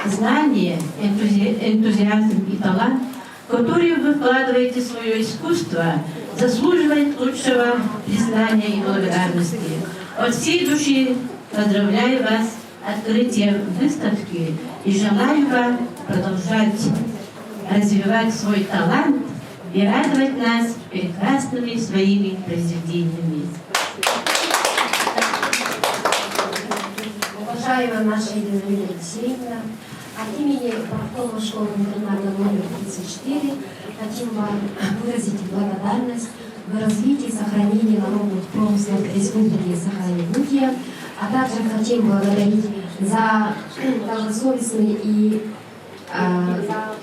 Знание, энтузиазм и талант, которые вы вкладываете в свое искусство, заслуживает лучшего признания и благодарности. От всей души поздравляю вас с открытием выставки и желаю вам продолжать развивать свой талант и радовать нас прекрасными своими произведениями. Уважаемая наша Елизавета Алексеевна, от имени профкома школы-интерната номер 34 хотим вам выразить благодарность в развитии и сохранении народных промыслов Республики Саха-Якутия, а также хотим благодарить за добросовестный и за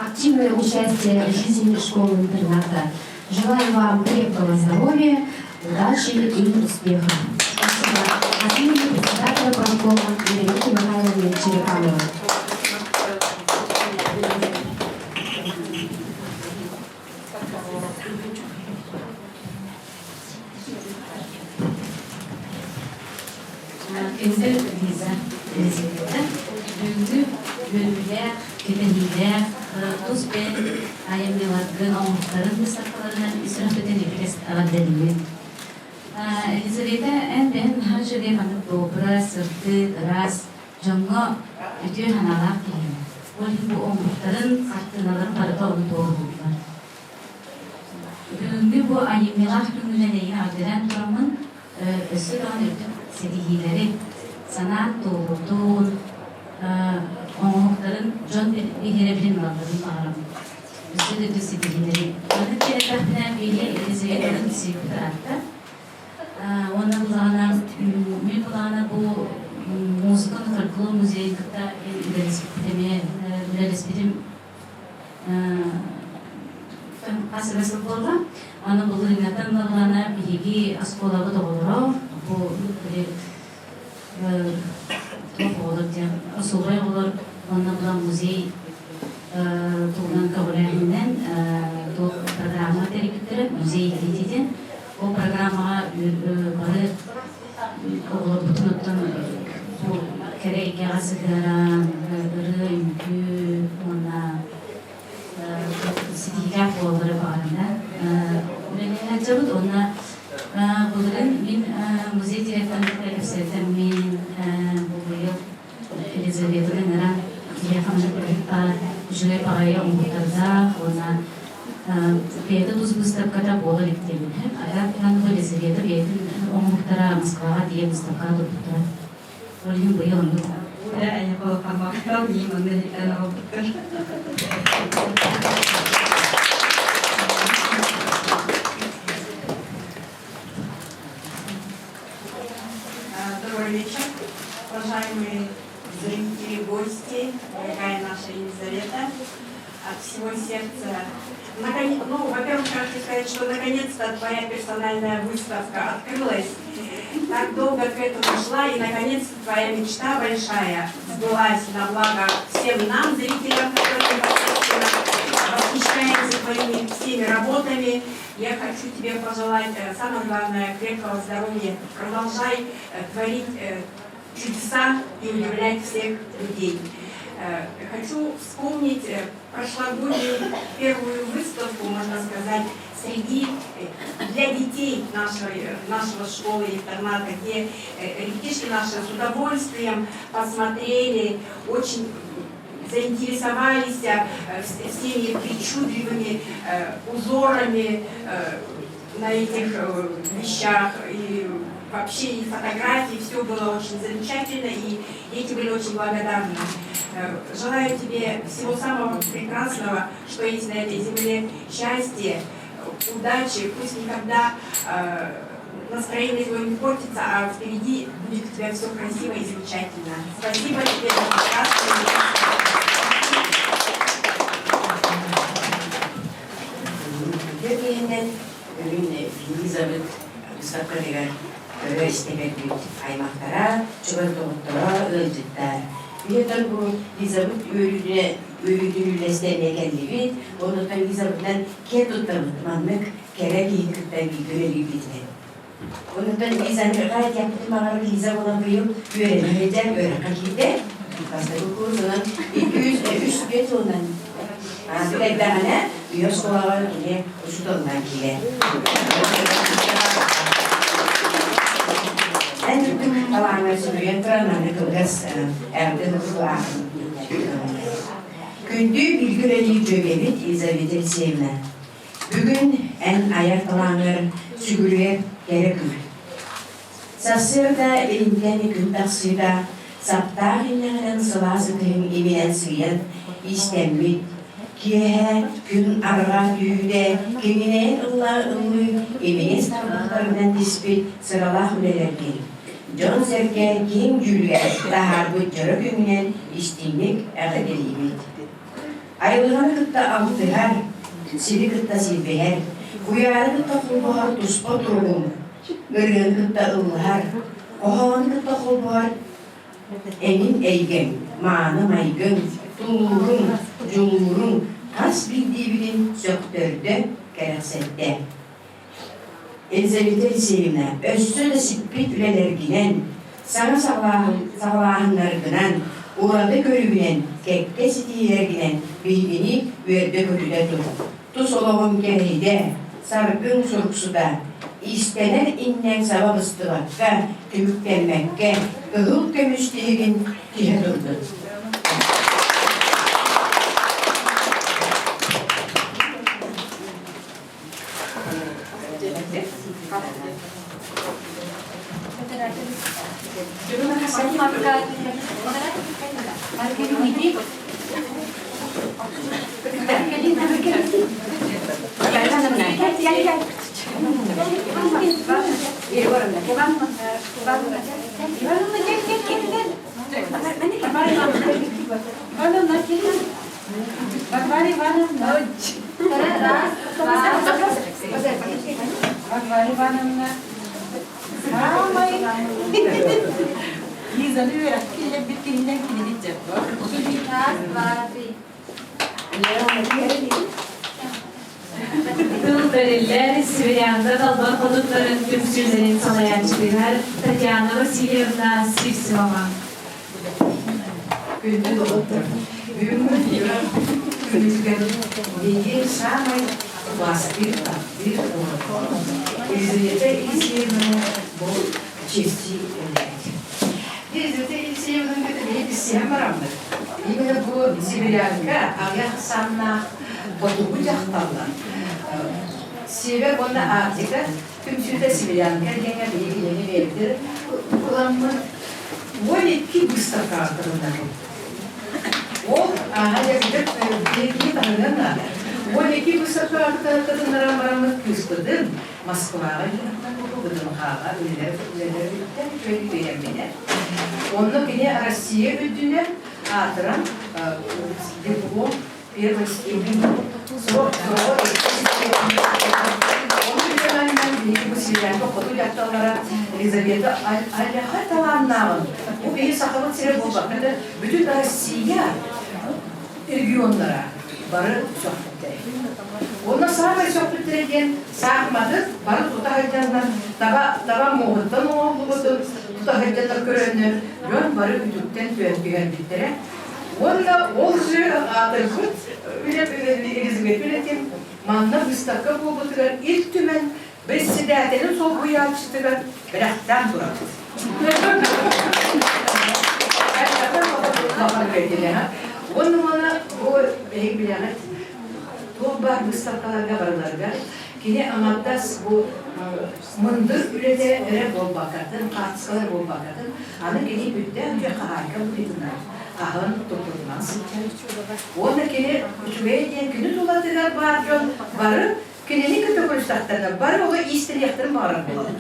активное участие в жизни школы-интерната. Желаю вам крепкого здоровья, удачи и успехов. Спасибо. От имени председателя профкома Вероники Михайловны Черепановой. Күндү Лиза Елизавета, бүгүҥҥү үөрүүлээх, кэтэһиилээх, тус бэйэҥ айымньыларгын, оҥоһуктарын быыстапкаларынан ис сүрэхпитин ибилэс эҕэрдэлиибин. Елизавета, эн бэйэҥ наһаа үчүгэй маннык добра, сырдык, ыраас, дьоҥҥо үтүө санаалаах киһигин. Ол иһин бу оҥоһуктарын, хартыыналарын барыта ону туоһулууллар. Бүгүҥҥү бу айымньылаах күҥҥүнэн эйигин эҕэрдэлээн тураммын, өссө даҕаны үрдүк ситиһиилэри, санаан туолуутун, оҥоһуктарын дьон биһирэбилин ылалларын баҕарабын. Өссө да үрдүк ситиһиилэри. Маннык кэлэтэхпинэ биһиги Елизаветаны сиэппит ыраатта. Уонна булаҕына, мин булаҕына бу музыка фольклор музейын кытта үлэлэспитим эмиэ үлэлэспитим хас эмэ сыл буолла. Аны былырыыҥҥаттан ыллаҕына биһиги оскуолабыт оҕолоро бу били туох оҕолор диэн особай оҕолор уонна була музей туһунан көҕүлээһининэн туох программа тэрийбиттэрэ музей дети диэн ол программаҕа бары оҕолорбутун оттон бу кэрэ эйгэҕэ сыһыаран ырыа үҥкүү уонна ситиһиилээх буолаллара баҕарна үлэлэһэ уонна былырын мин музей директорын кытта кэпсэтэн мин бу быйыл Елизаветаны ыҥыран киһиэхэ маннык баар үчүгэй баҕайы оҥоһуктардаах уонна бэйэтэ тус быыстапката буола илик диэбин. Ага бу Елизавета бэйэтин оҥоһуктара Москваҕа тиийэ быыстапкаҕа турбуттара. Ол иһин быйыл оннук. Махтал, манна иһиттэн аҕалбыттар. Добрый вечер, уважаемые зрители, гости, дорогая наша Елизавета. От всего сердца Ну, во-первых, хочу сказать, что наконец-то твоя персональная выставка открылась. Так долго к этому шла, и наконец-то твоя мечта большая сбылась на благо всем нам, зрителям, которые непосредственно восхищаемся твоими всеми работами. Я хочу тебе пожелать, самое главное, крепкого здоровья. Продолжай творить чудеса и удивлять всех людей. Хочу вспомнить прошлогоднюю первую выставку, можно сказать, среди для детей нашего школы интерната, где ребятишки наши с удовольствием посмотрели, очень заинтересовались всеми причудливыми узорами на этих вещах. И вообще и фотографии, все было очень замечательно, и дети были очень благодарны. Желаю тебе всего самого прекрасного, что есть на этой земле, счастья, удачи, пусть никогда настроение твое не портится, а впереди будет у тебя все красиво и замечательно. Спасибо тебе за прекрасную. Елизабет выставкатыгар көрө-истэ кэлбит аймахтара, чугас доҕотторо, ыалдьыттар. Биһиэтэр бу Лизабыт үөрүүтүнэ үөрүүтүн үллэстэ эмиэ кэллибит, оннуттан Лизабытынан киэн туттабыт маннык кэрэ киһи кытта бииргэ үлэлиирбитинэн. Оннуттан Лизаны ыгаа этиэхпитин баҕарабыт Лиза буолан быйыл үөрэнэ сылдьар үөрэххэ киирдэ. Бастакы курсунан 203 сылынан кэлдэҕинэ үйэ оскуолаҕа кини учууталынан киирэр. Эн үрдүк талааҥҥар сүгүрүйэн туран манна кылгас эҕэрдэ тылы ааҕын. Күндү билги үлэлиир дьүөгэбит Елизавета Алексеевна, бүгүн эн айар талааҥҥар сүгүрүйэр кэрэ күн. Сарсыарда илинтэн күн тахсыыта саптаах иннэҕинэн сылаас ытыһын иминэн сыыйан иистэммит, киэһэ күн арҕаа түһүүтэ киҥинэйэн ыллаа-ыллыы имигэс тарбахтарынан тиспит сыралаах үлэлэргин, дьон-сэргэ киэҥ дьүүлүгэр таһаарбыт дьоро күҥҥүнэн истиҥник эҕэрдэлиибит. Айылҕаны кытта алтыһар, сири кытта силбэһэр, куйаары кытта холбоһор туспа туругуҥ, ырыаны кытта ыллаһар, хоһоону кытта холбоһор эҥин эйгэҥ, мааны майгыҥ, тулууруҥ, дьулууруҥ хас биирдиибитин сөхтөрдө, кэрэхсэттэ. Елизавета Алексеевна, өссө да сиппит үлэлэргинэн, саҥа саҕалааһыннаргынан, ураты көрүүгүнэн, кэккэ ситиһиилэргинэн биһигини үөрдэ-көтүтэ тур. Тус олоҕуҥ кэһиитэ, саргыҥ суруксута, иистэнэр иннэҥ саба быстыбакка, түмүктэммэккэ, кыһыл көмүс тиһигин тиһэ турдун. Варвара Ивановна. Варвара Ивановна. Саамай Лизаны үөрэхкэ киллэрбит киһинэн кинини дьэ. Раз, два, три. Тыл бэриллэр Северянка далбар хотуттарын түмсүүлэрин салайааччытыгар Татьяна Васильевна Сивцева. Күндү доҕоттор, бүгүҥҥү күнүгэр биһиги саамай убаастыыр, таптыыр Елизавета Елисеевнаны бу чести элбэт. Елизавета Елисеевнаны кытта биһиги билсиһэн бараммыт. Именно бу сибирянка аҕыйах ахсааннаах хотугу дьахталлар Север уонна Арктика түмсүүтэ сибирянка диэҥҥэ биһиги кинини бэйэбитигэр ыламмыт 12 выставкаҕа кытыннарбыт. Ол ааһа дьэ киһи таһынан наада. 12 выставкаҕа кытыннаран бараммыт кыыспытын Москваҕа ВДНХ-ҕа үлэлэр үлэлэрбиттэн үчүгэй үөрэммитэ. Онно кини Россия үрдүнэн аатыран диплом. первой степени, сороҕор Ону билэмэннэн биһиги бу Сирянка хоту дьахталлара Елизавета Аляха талааннааҕын, бу биһи Сахабыт сирэ буолбакка да, бүтүн Россия регионнара бары сөхпүттэрэ. Уонна саамай сөхпүттэрэ диэн саахыматы бары тута сылдьаннар таба таба муоһуттан оҥоһуллубутун тута сылдьаннар көрөннөр дьон бары үтүктэн түһэн түһэрбиттэрэ. Уонна ол же аатырбыт Елизавета үлэтин манна выставка буолбутугар Ил Түмэн председателин солбуйааччытыгар бэлэхтээн турабыт. Уонна мана бу эһиги билэҕит туох баар выставкаларга барыларыгар кини аҥардас бу мындыр үлэтэ эрэ буолбаккатын, хаартыскалар буолбаккатын, аны кини үрдээх үтүө хаһаайка быһыытынан аһын туппутунан сылдьар. Уонна кини үчүгэй диэн күнү тулатыгар баар дьон бары Кинини кытта көрүстэхтэринэ бары оҕо иистэниэхтэрин баҕарар буолаллар.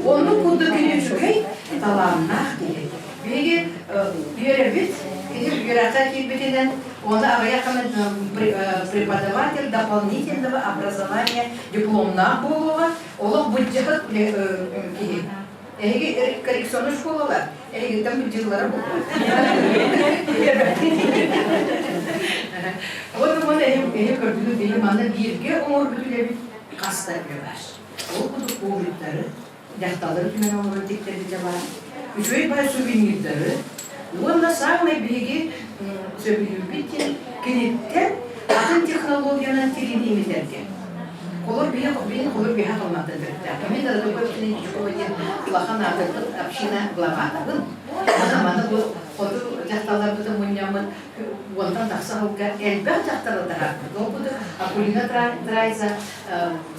Оннук курдук кини үчүгэй, талааннаах киһи. Биһиги үөрэбит, кини үөрэххэ киирбитинэн, уонна аҕыйах преподаватель дополнительного образования дипломнаах буолуоҕа, олох былдьаһык киһи. Эһиги коррекционный школалар, эһигиттэн былдьыыллара буолуо. Вот уонна эһи көрдүгүт биһи манна бииргэ оҥорбут үлэбит хаста үлэ баар. Ол курдук ковидтары, дьахталлары түмэн оҥорон тиктэрбитэ баар. Үчүгэй баар сувенирдары уонна саамай биһиги сөбүлүүрбүт диэн киниттэн атын технологиянан тирини имитэргэ. Холор биһи бин холор биһа халматтан төрүттээх. Мин да көптүнэн Дьукова диэн улахан аатырбыт община главатабын. Ана маны бу хоту дьахталларбытын мунньаммыт уонтан тахса сылга элбэх дьахтары таһаарбыт. Ол курдук Акулина Трайза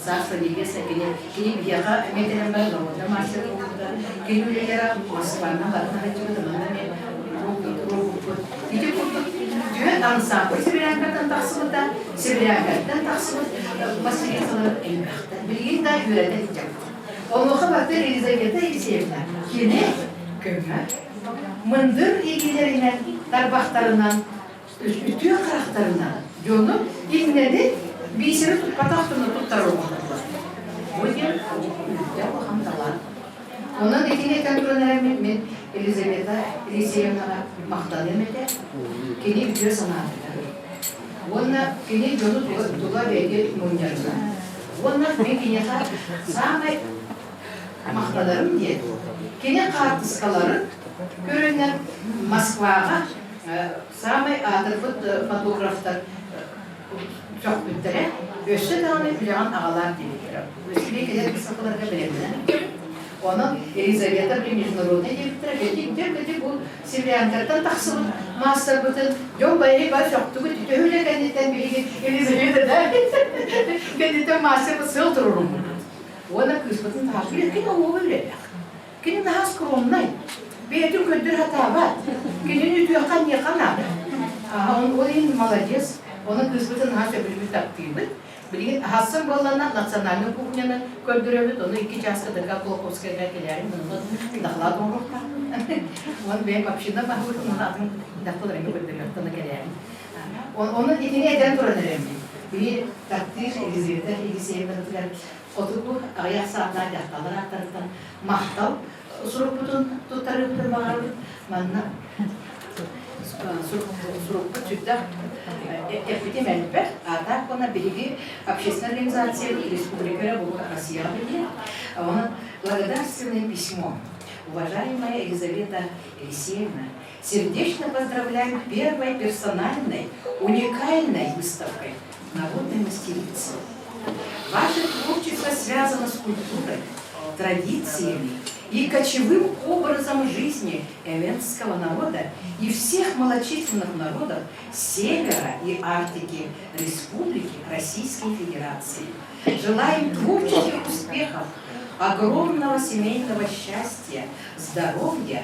Царство Небесное кини кини биһиэхэ эмиэ кэлэн баран народный мастер буолбута. Кини үлэлэрэ Москванан барытын сылдьыбыт, манна эмиэ туруорбуппут. Ити курдук түөрт ансамбль Сибирянкаттан тахсыбыта, Сибирянкаттан тахсыбыт мастерицалар элбэхтэр. Билигин да үөрэтэ илдьэбит. Онуоха барыта Елизавета Елисеевна кини көмө мындыр илиилэринэн, тарбахтарынан, үтүө харахтарынан дьону иннэни биисэри туппатах гына туттар оҥоһуллар. Бу диэн үрдээх улахан талаан. Онон итини этэн туран эрэммин мин Елизавета Елисеевнаҕа махтаныам этэ. Кини үтүө санаатыгар. Уонна кини дьону тула бэйэтин мунньарынан. Уонна мин киниэхэ саамай махтанарым диэн, кини хаартыскаларын көрөннөр Москваҕа саамай аатырбыт фотографтар сөхпүттэрэ, өссө даҕаны үлэҕин аҕалаар диэбиттэрэ. Үчүгэй кэлэр выставкаларга бэлэмнэнэн Онон Елизавета при международной диэбиттэрэ, кэтик кэтик бу Северянкаттан тахсыбыт маастарбытын дьон байы бар сөхтүгүт төһө үлэ кэнниттэн биһиги Елизавета да кэнниттэн мастер сыл туруруммут. Уонна кыыспытын таһаарбыт кини оҕо үлэлээх. Кини наһаа скромнай, бэйэтин көрдөр сатаабат, кинини үтүөххэ-анньыахха наада. Ол иһин молодец, онон кыыспытын наһаа сөбүлүүбүт, таптыыбыт. Билигин аһассан буоллана национальнай кухняны көрдөрөбүт, ону икки чааска ДК Кулаковскайга кэлээрин онно доклад оҥоруохтаахпын. Уон бэйэм община баһылыгын уонна атын дохтолор эмиэ көрдөрүөхтэн кэлээрин. Онон итини этэн туран эрэммин. Били таптыыр Елизавета Елисеевнатыгар хотугу аҕыйах саатаах дьахталлар ааттарыттан махтал сурукпутун туттарыахпытын баҕарабыт. Манна сурукпут сүрдээх эппитим элбэх. Аатаах уонна биһиги общественная организация республика Россияҕа билиэ. Онон благодарственное письмо. Уважаемая Елизавета Елисеевна, сердечно поздравляем первой персональной, уникальной выставкой народной мастерицы. Ваше творчество связано с культурой, традициями и кочевым образом жизни эвенского народа и всех малочисленных народов Севера и Арктики Республики Российской Федерации. Желаем творческих успехов, огромного семейного счастья, здоровья,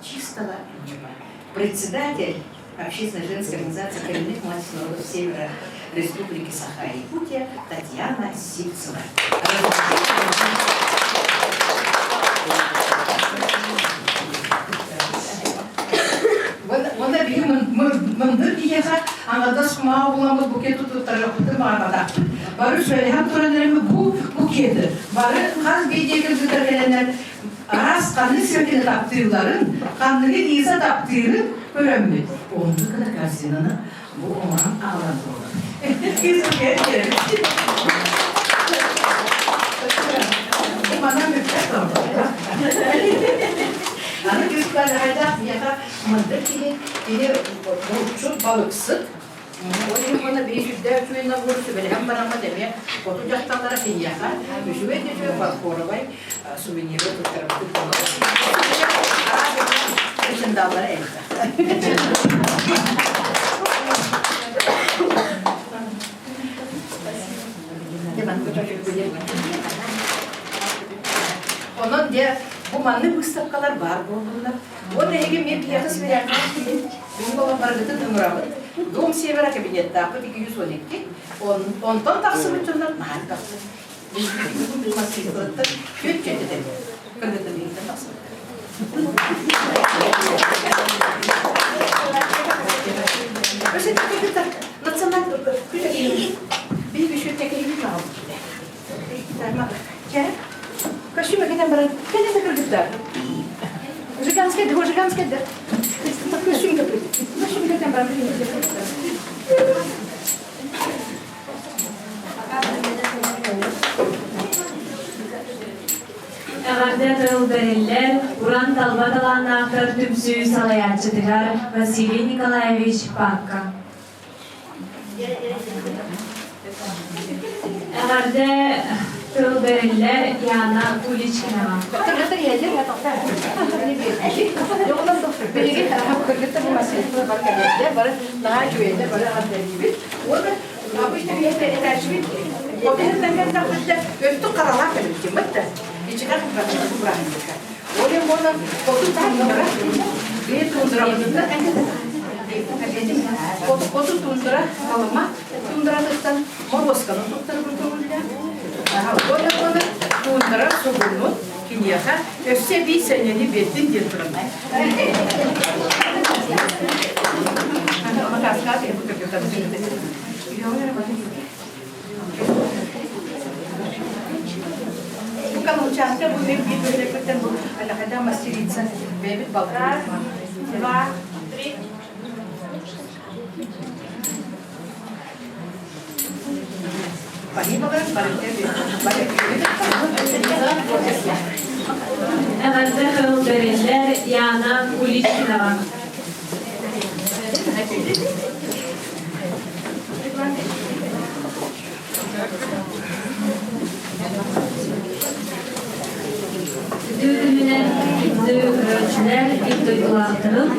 чистого неба. Председатель Общественной женской организации коренных младших народов Севера Республики Саха-Якутия Татьяна Сивцева. Уонна биһи мындыр киһиэхэ. Аҥардас кумааҕы буламмыт букет туттарыахпытын баҕарбатахпыт. Бары сүбэлэһэн туран эрэми бу букеты бары хас биирдии кыргыттар кэлэннэр араас ханнык сибэккини таптыылларын, ханныгы Лиза таптыырын көрөммүт. Оннук гына корзинаны бу оҥорон аҕалан буолар. Манан бүппэт Аны күстэлэһэдэх миэхэ мындыр киһи, кини булчут, балыксыт. Ол иһин уонна биир сүрдээх үчүгэй набору сүбэлэһэн бараммыт эмиэ хоту дьахталлара киниэхэ үчүгэй да үчүгэй фарфоровай сувениры туттарбыт буолар. Причиндаллара элбэх. Онон дьэ бу маннык быыстапкалар баар буоллуннар. Уонна эһиги эмиэ биһиэхэ сибирээххэ киирин, бүгүн олох барыгытын ыҥырабыт. Дом Севера кабинеттаахпыт 212. Онтон тахсыбыт дьоннор наһаа элбэхтэр. Бүгүн массыыналартан түөрт чөтөтөн кыргыттан тахсыбыттар. Национальный биһиги шүртекейбит Костюм кэтэн баран, кэлэн кыргыттар. Жиганская, да, жиганская, да. Костюм Костюм кэтэн баран, Эҕэрдэ тыл бэриллэр уран талба талааннаахтар түмсүү салайааччытыгар Василий Николаевич Пакка. Эҕэрдэ тыл бэриллэр Яна Куличкинаҕа. Билигин кыргыттар бу массыына бар кэлиэттэр, бары наһаа үчүгэйдэр, бары эҕэрдэлиибит. Уонна обычно биһиэхэ этээччибит отуһун кэллэхпитинэ өттүк харалаах кэлбитиммит да иччитэх бырааһынньыкка. Ол иһин уонна хоту туундара бэйэ туундарабытыттан хоту туундара Халыма туундаратыттан моруосканы туттарбын көҥүллээх. Уонна уонна туундара сугунун киниэхэ өссө эбии сэнэни биэрдин диэн туран. Бу участка бу мен биир бөһүлэкпиттэн бу алахада мастерица бэйбит Раз, два, три. Эҕэрдэ тыл бэриллэр Яна Куличкинаҕа. Үтүө күнүнэн күндү көрөөччүлэр, биир дойдулаахтарым,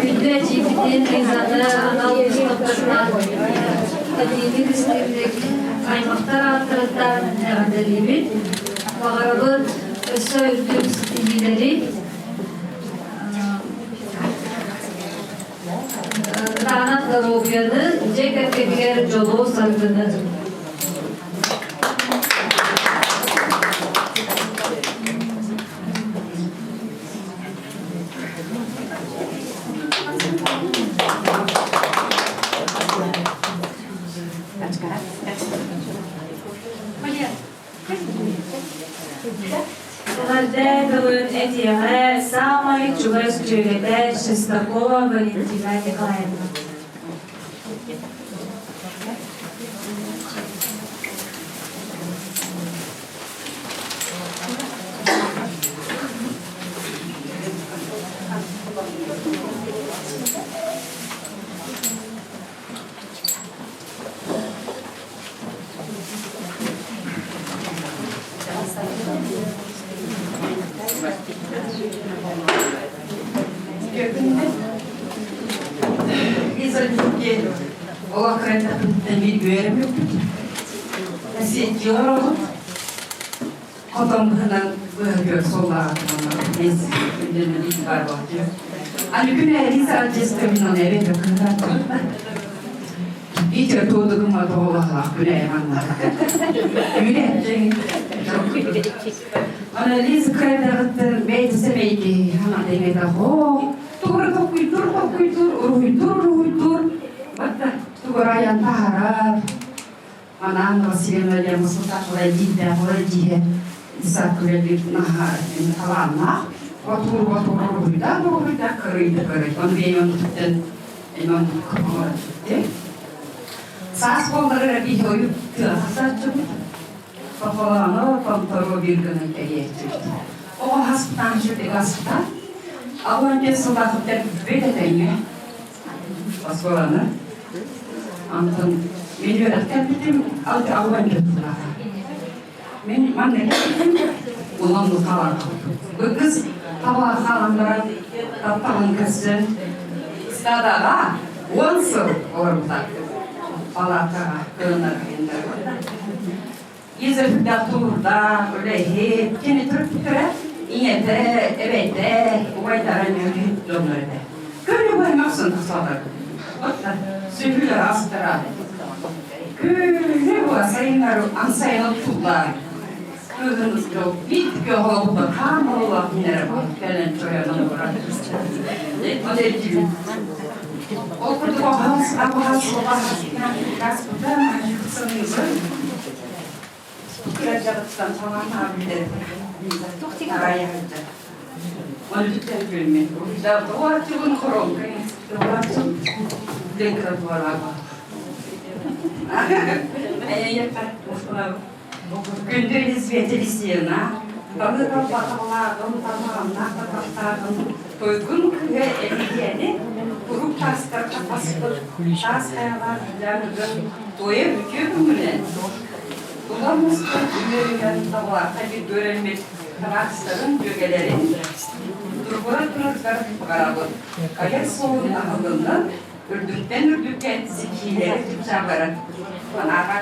күндү эдьиийбитин Лизаны анал быыстапкатынан Татьяна Кристинник аймахтар ааттарыттан эҕэрдэлиибит. Баҕарабыт өссө үрдүк ситиһиилэри, Кытаанах доруобуйаны, дьиэ кэргэнигэр дьолу-саргыны. Эҕэрдэ тылын этиэҕэ саамай чугас дьүөгэтэ Шестакова Валентина Николаевна. Олох кыраттахпытыттан биир үөрэммиппит. Сиэттии олоробут. Хотон быһынан быһа суоллаах мен бар болчу. Аны күн Лиза Альчестовна эбет Итер туодугума тоҕолоһолоох күнэ манна. Үлэ. Ана Лиза кырайдагыттан бэйдесе бэйки хана деңете хоо. Тугура токкуйдур токкуйдур уруһуйдур уруһуйдур. Батта. Тугу айан таһаарар. Анаан Васильевна диэн воспитатель диирдээх олор дьиэ десятка үлэлиир наһаа талааннаах. Отуур отуур уруһуйдаах уруһуйдаах кырыйда кырый. Ону бэйэм оннуттан эмэн оҥорон Саас буоллар биһи ойуп тыаха сарчыбыт. Тохолооно томтору биир гынан кэлиэччибит. Оҕо хаспытаан сүрдик аспыта. Аллан пес сыллаахыттар бүт этэҥҥэ оскуоланы. Антон мен үөрэхтэрбитим алты албан сыллааҕа. Мен манна кэлбитим онон хаалан Бу кыз таба хаалан баран тапталын көрсөн ыстаадаҕа 10 сыл олорбута. Палатаҕа кылынар Изердэх туурдаах, үлэһит, кини төрөппүттэрэ ийэтэ, эбэтэ, убайдара үлэһит дьоннор этэ. Күнү быһа мөхсөн тахсаллар. Отта сүһүлэр астара. Күнү быһа сайыннары ансайын оттуллар. Кыһын биир холобута хаан болулах минere кэлэн чоян олорар. Ол эрдибин. Ол курдук оҕас, оҕас, оҕас, гаспыта, саныыбын. Кырадьаҕыттан салаан аабыта арайаһыта. Оны түттэн күлмин. Уарчыбын хоромка уарчым ленкра туарага. Күндү Елизавета Елисеевна, бары талбаталааҕын, талааннаах батахтааҕын туйгун кыыһа Элиһиэни куруук таастар хапаспыт таас хайалаах дьааҥыгын туойа үтүө күҥүнэн тула мустан үөрүнэн табалаахха бииргэ үөрэммит табаарыстарын, дьүөгэлэрин тургура тураргар баҕарабыт. Айар суолун аһылыннын, үрдүктэн үрдүккэ ситиһиилэри чыпчаабарын санааҕа.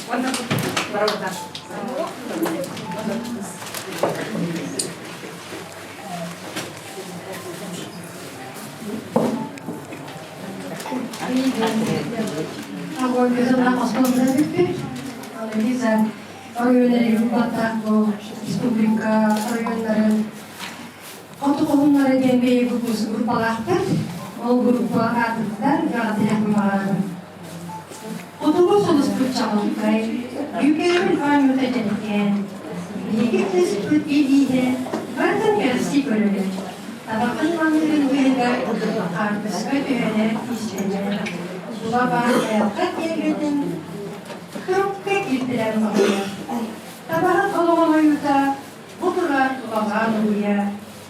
Уонна барабыта. Лиза оройуоннары баттаах республика оройуоннарын хоту хоһуннара диэн бэйэ группалаахтар. Ол группа аатыттан бэҕэтинэх баҕарабын. Хотугу сулуспут чаҕылхай, дьүкээбил оонньуута дьэрэкээн. Биһиги кыыспыт илииһэ барытын кэрэхсии көрөрө. Табахын маныырын быыһыгар хаартыска түһэнэр иистэнэр. Тула баар айылҕа киэргэтин турукка киирдэрэн хоһуйар. Табаһыт олоҕун ойуута бу турар тулалаан угуйа,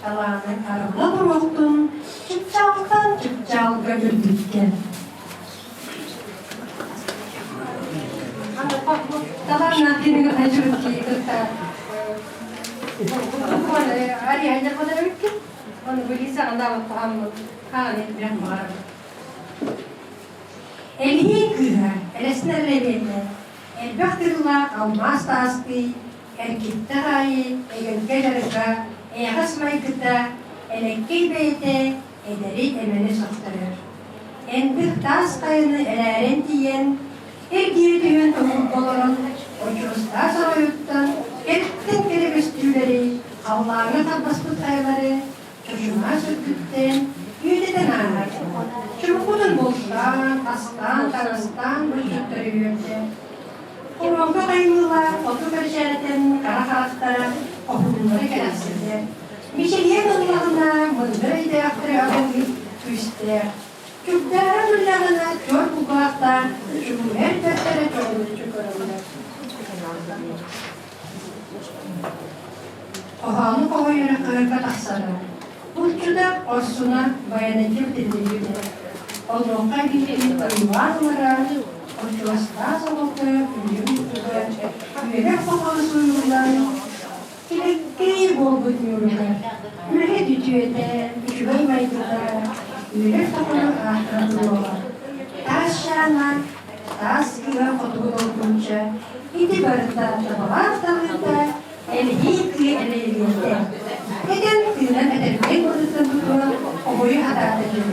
талааны арылла туруохтун, чыпчаалтан чыпчаалга үрдүккэ. Талааннаах кинигэ хайдыбыт киһи кытта Арианна Ходоровикки, он Лиза анаабыт хаан илбиэн баҕарабыт. Элиһии кыыһа элэсин элэбиэтэ элбэх тыллаах алмаас таастыы, эргиттэх аайы эгэлгэ дьарыга, эйэҕэс майгыта, элэккэй бэйэтэ эдэри эмэни сөхтөрөр. Эндир таас хайаны элээрэн тиийэн, эргийэ түһэн тоһуурга олорон, очуостаах оройуттан кэриттэн кэрэ көстүүлэри, халлааҥҥа тарбаспыт хайалары чочумаас үрдүттэн үөдэтэн ааһар. Чубукутун бултаан, астаан, таҥастаан булчуттары үөрдэ. Хоруоҥка тайыылаах хоту кэрчээтин хара харахтара хоһууннары кэрэхсэтэр. Мичилийэн ыллаҕына мындыр өйдөөхтөрү абылыыр күүстээх. Чугдаара күллэҕинэ чуор кулгаахтаах чугуйар бэртэрэ чоҕулуччу көрөллөр. Хоһоону хоһуйара кыһырга тахсара. Булчута хорсуна байанайдьык тиллибитэ. Онуоха киһини ойуулаан ылара, очуостаах соҕотто күнүн туга, үөрэх хоһоону суруйуллан, килэккэй буолбут ньууругар, үлэһит үтүөтэ, үчүгэй майгыта, үөрэх тоҕону ааттара туруоҕа. Таас шаана, таас кыа хотугу долгунча, ити барыта табалаах талыыта, элһии кыа элэйиэтэ. Этэн тыынан этэрбэй курдуктан тутула обойу хатаата диэн.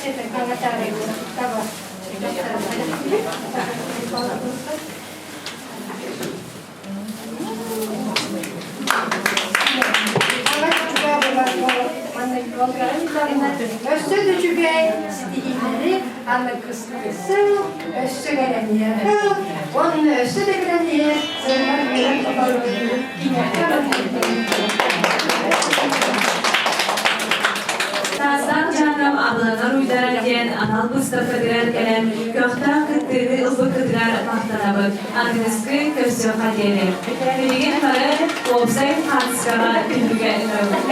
Өссө да үчүгэй ситиһиилэри аныгыскы сыл өссө кэлэниэхэ, уонна өссө да кэлэниэ сыллар үөрэн толору Таастаах дьаакам абыланар уйдара диэн анал быыстапкатыгар кэлэн көхтөөх кыттыыны ылбыккытыгар махтанабыт. Аныгыскы көрсүөххэ диэри. Билигин бары уопсай хаартыскаҕа түһүүгэ ыҥырабыт.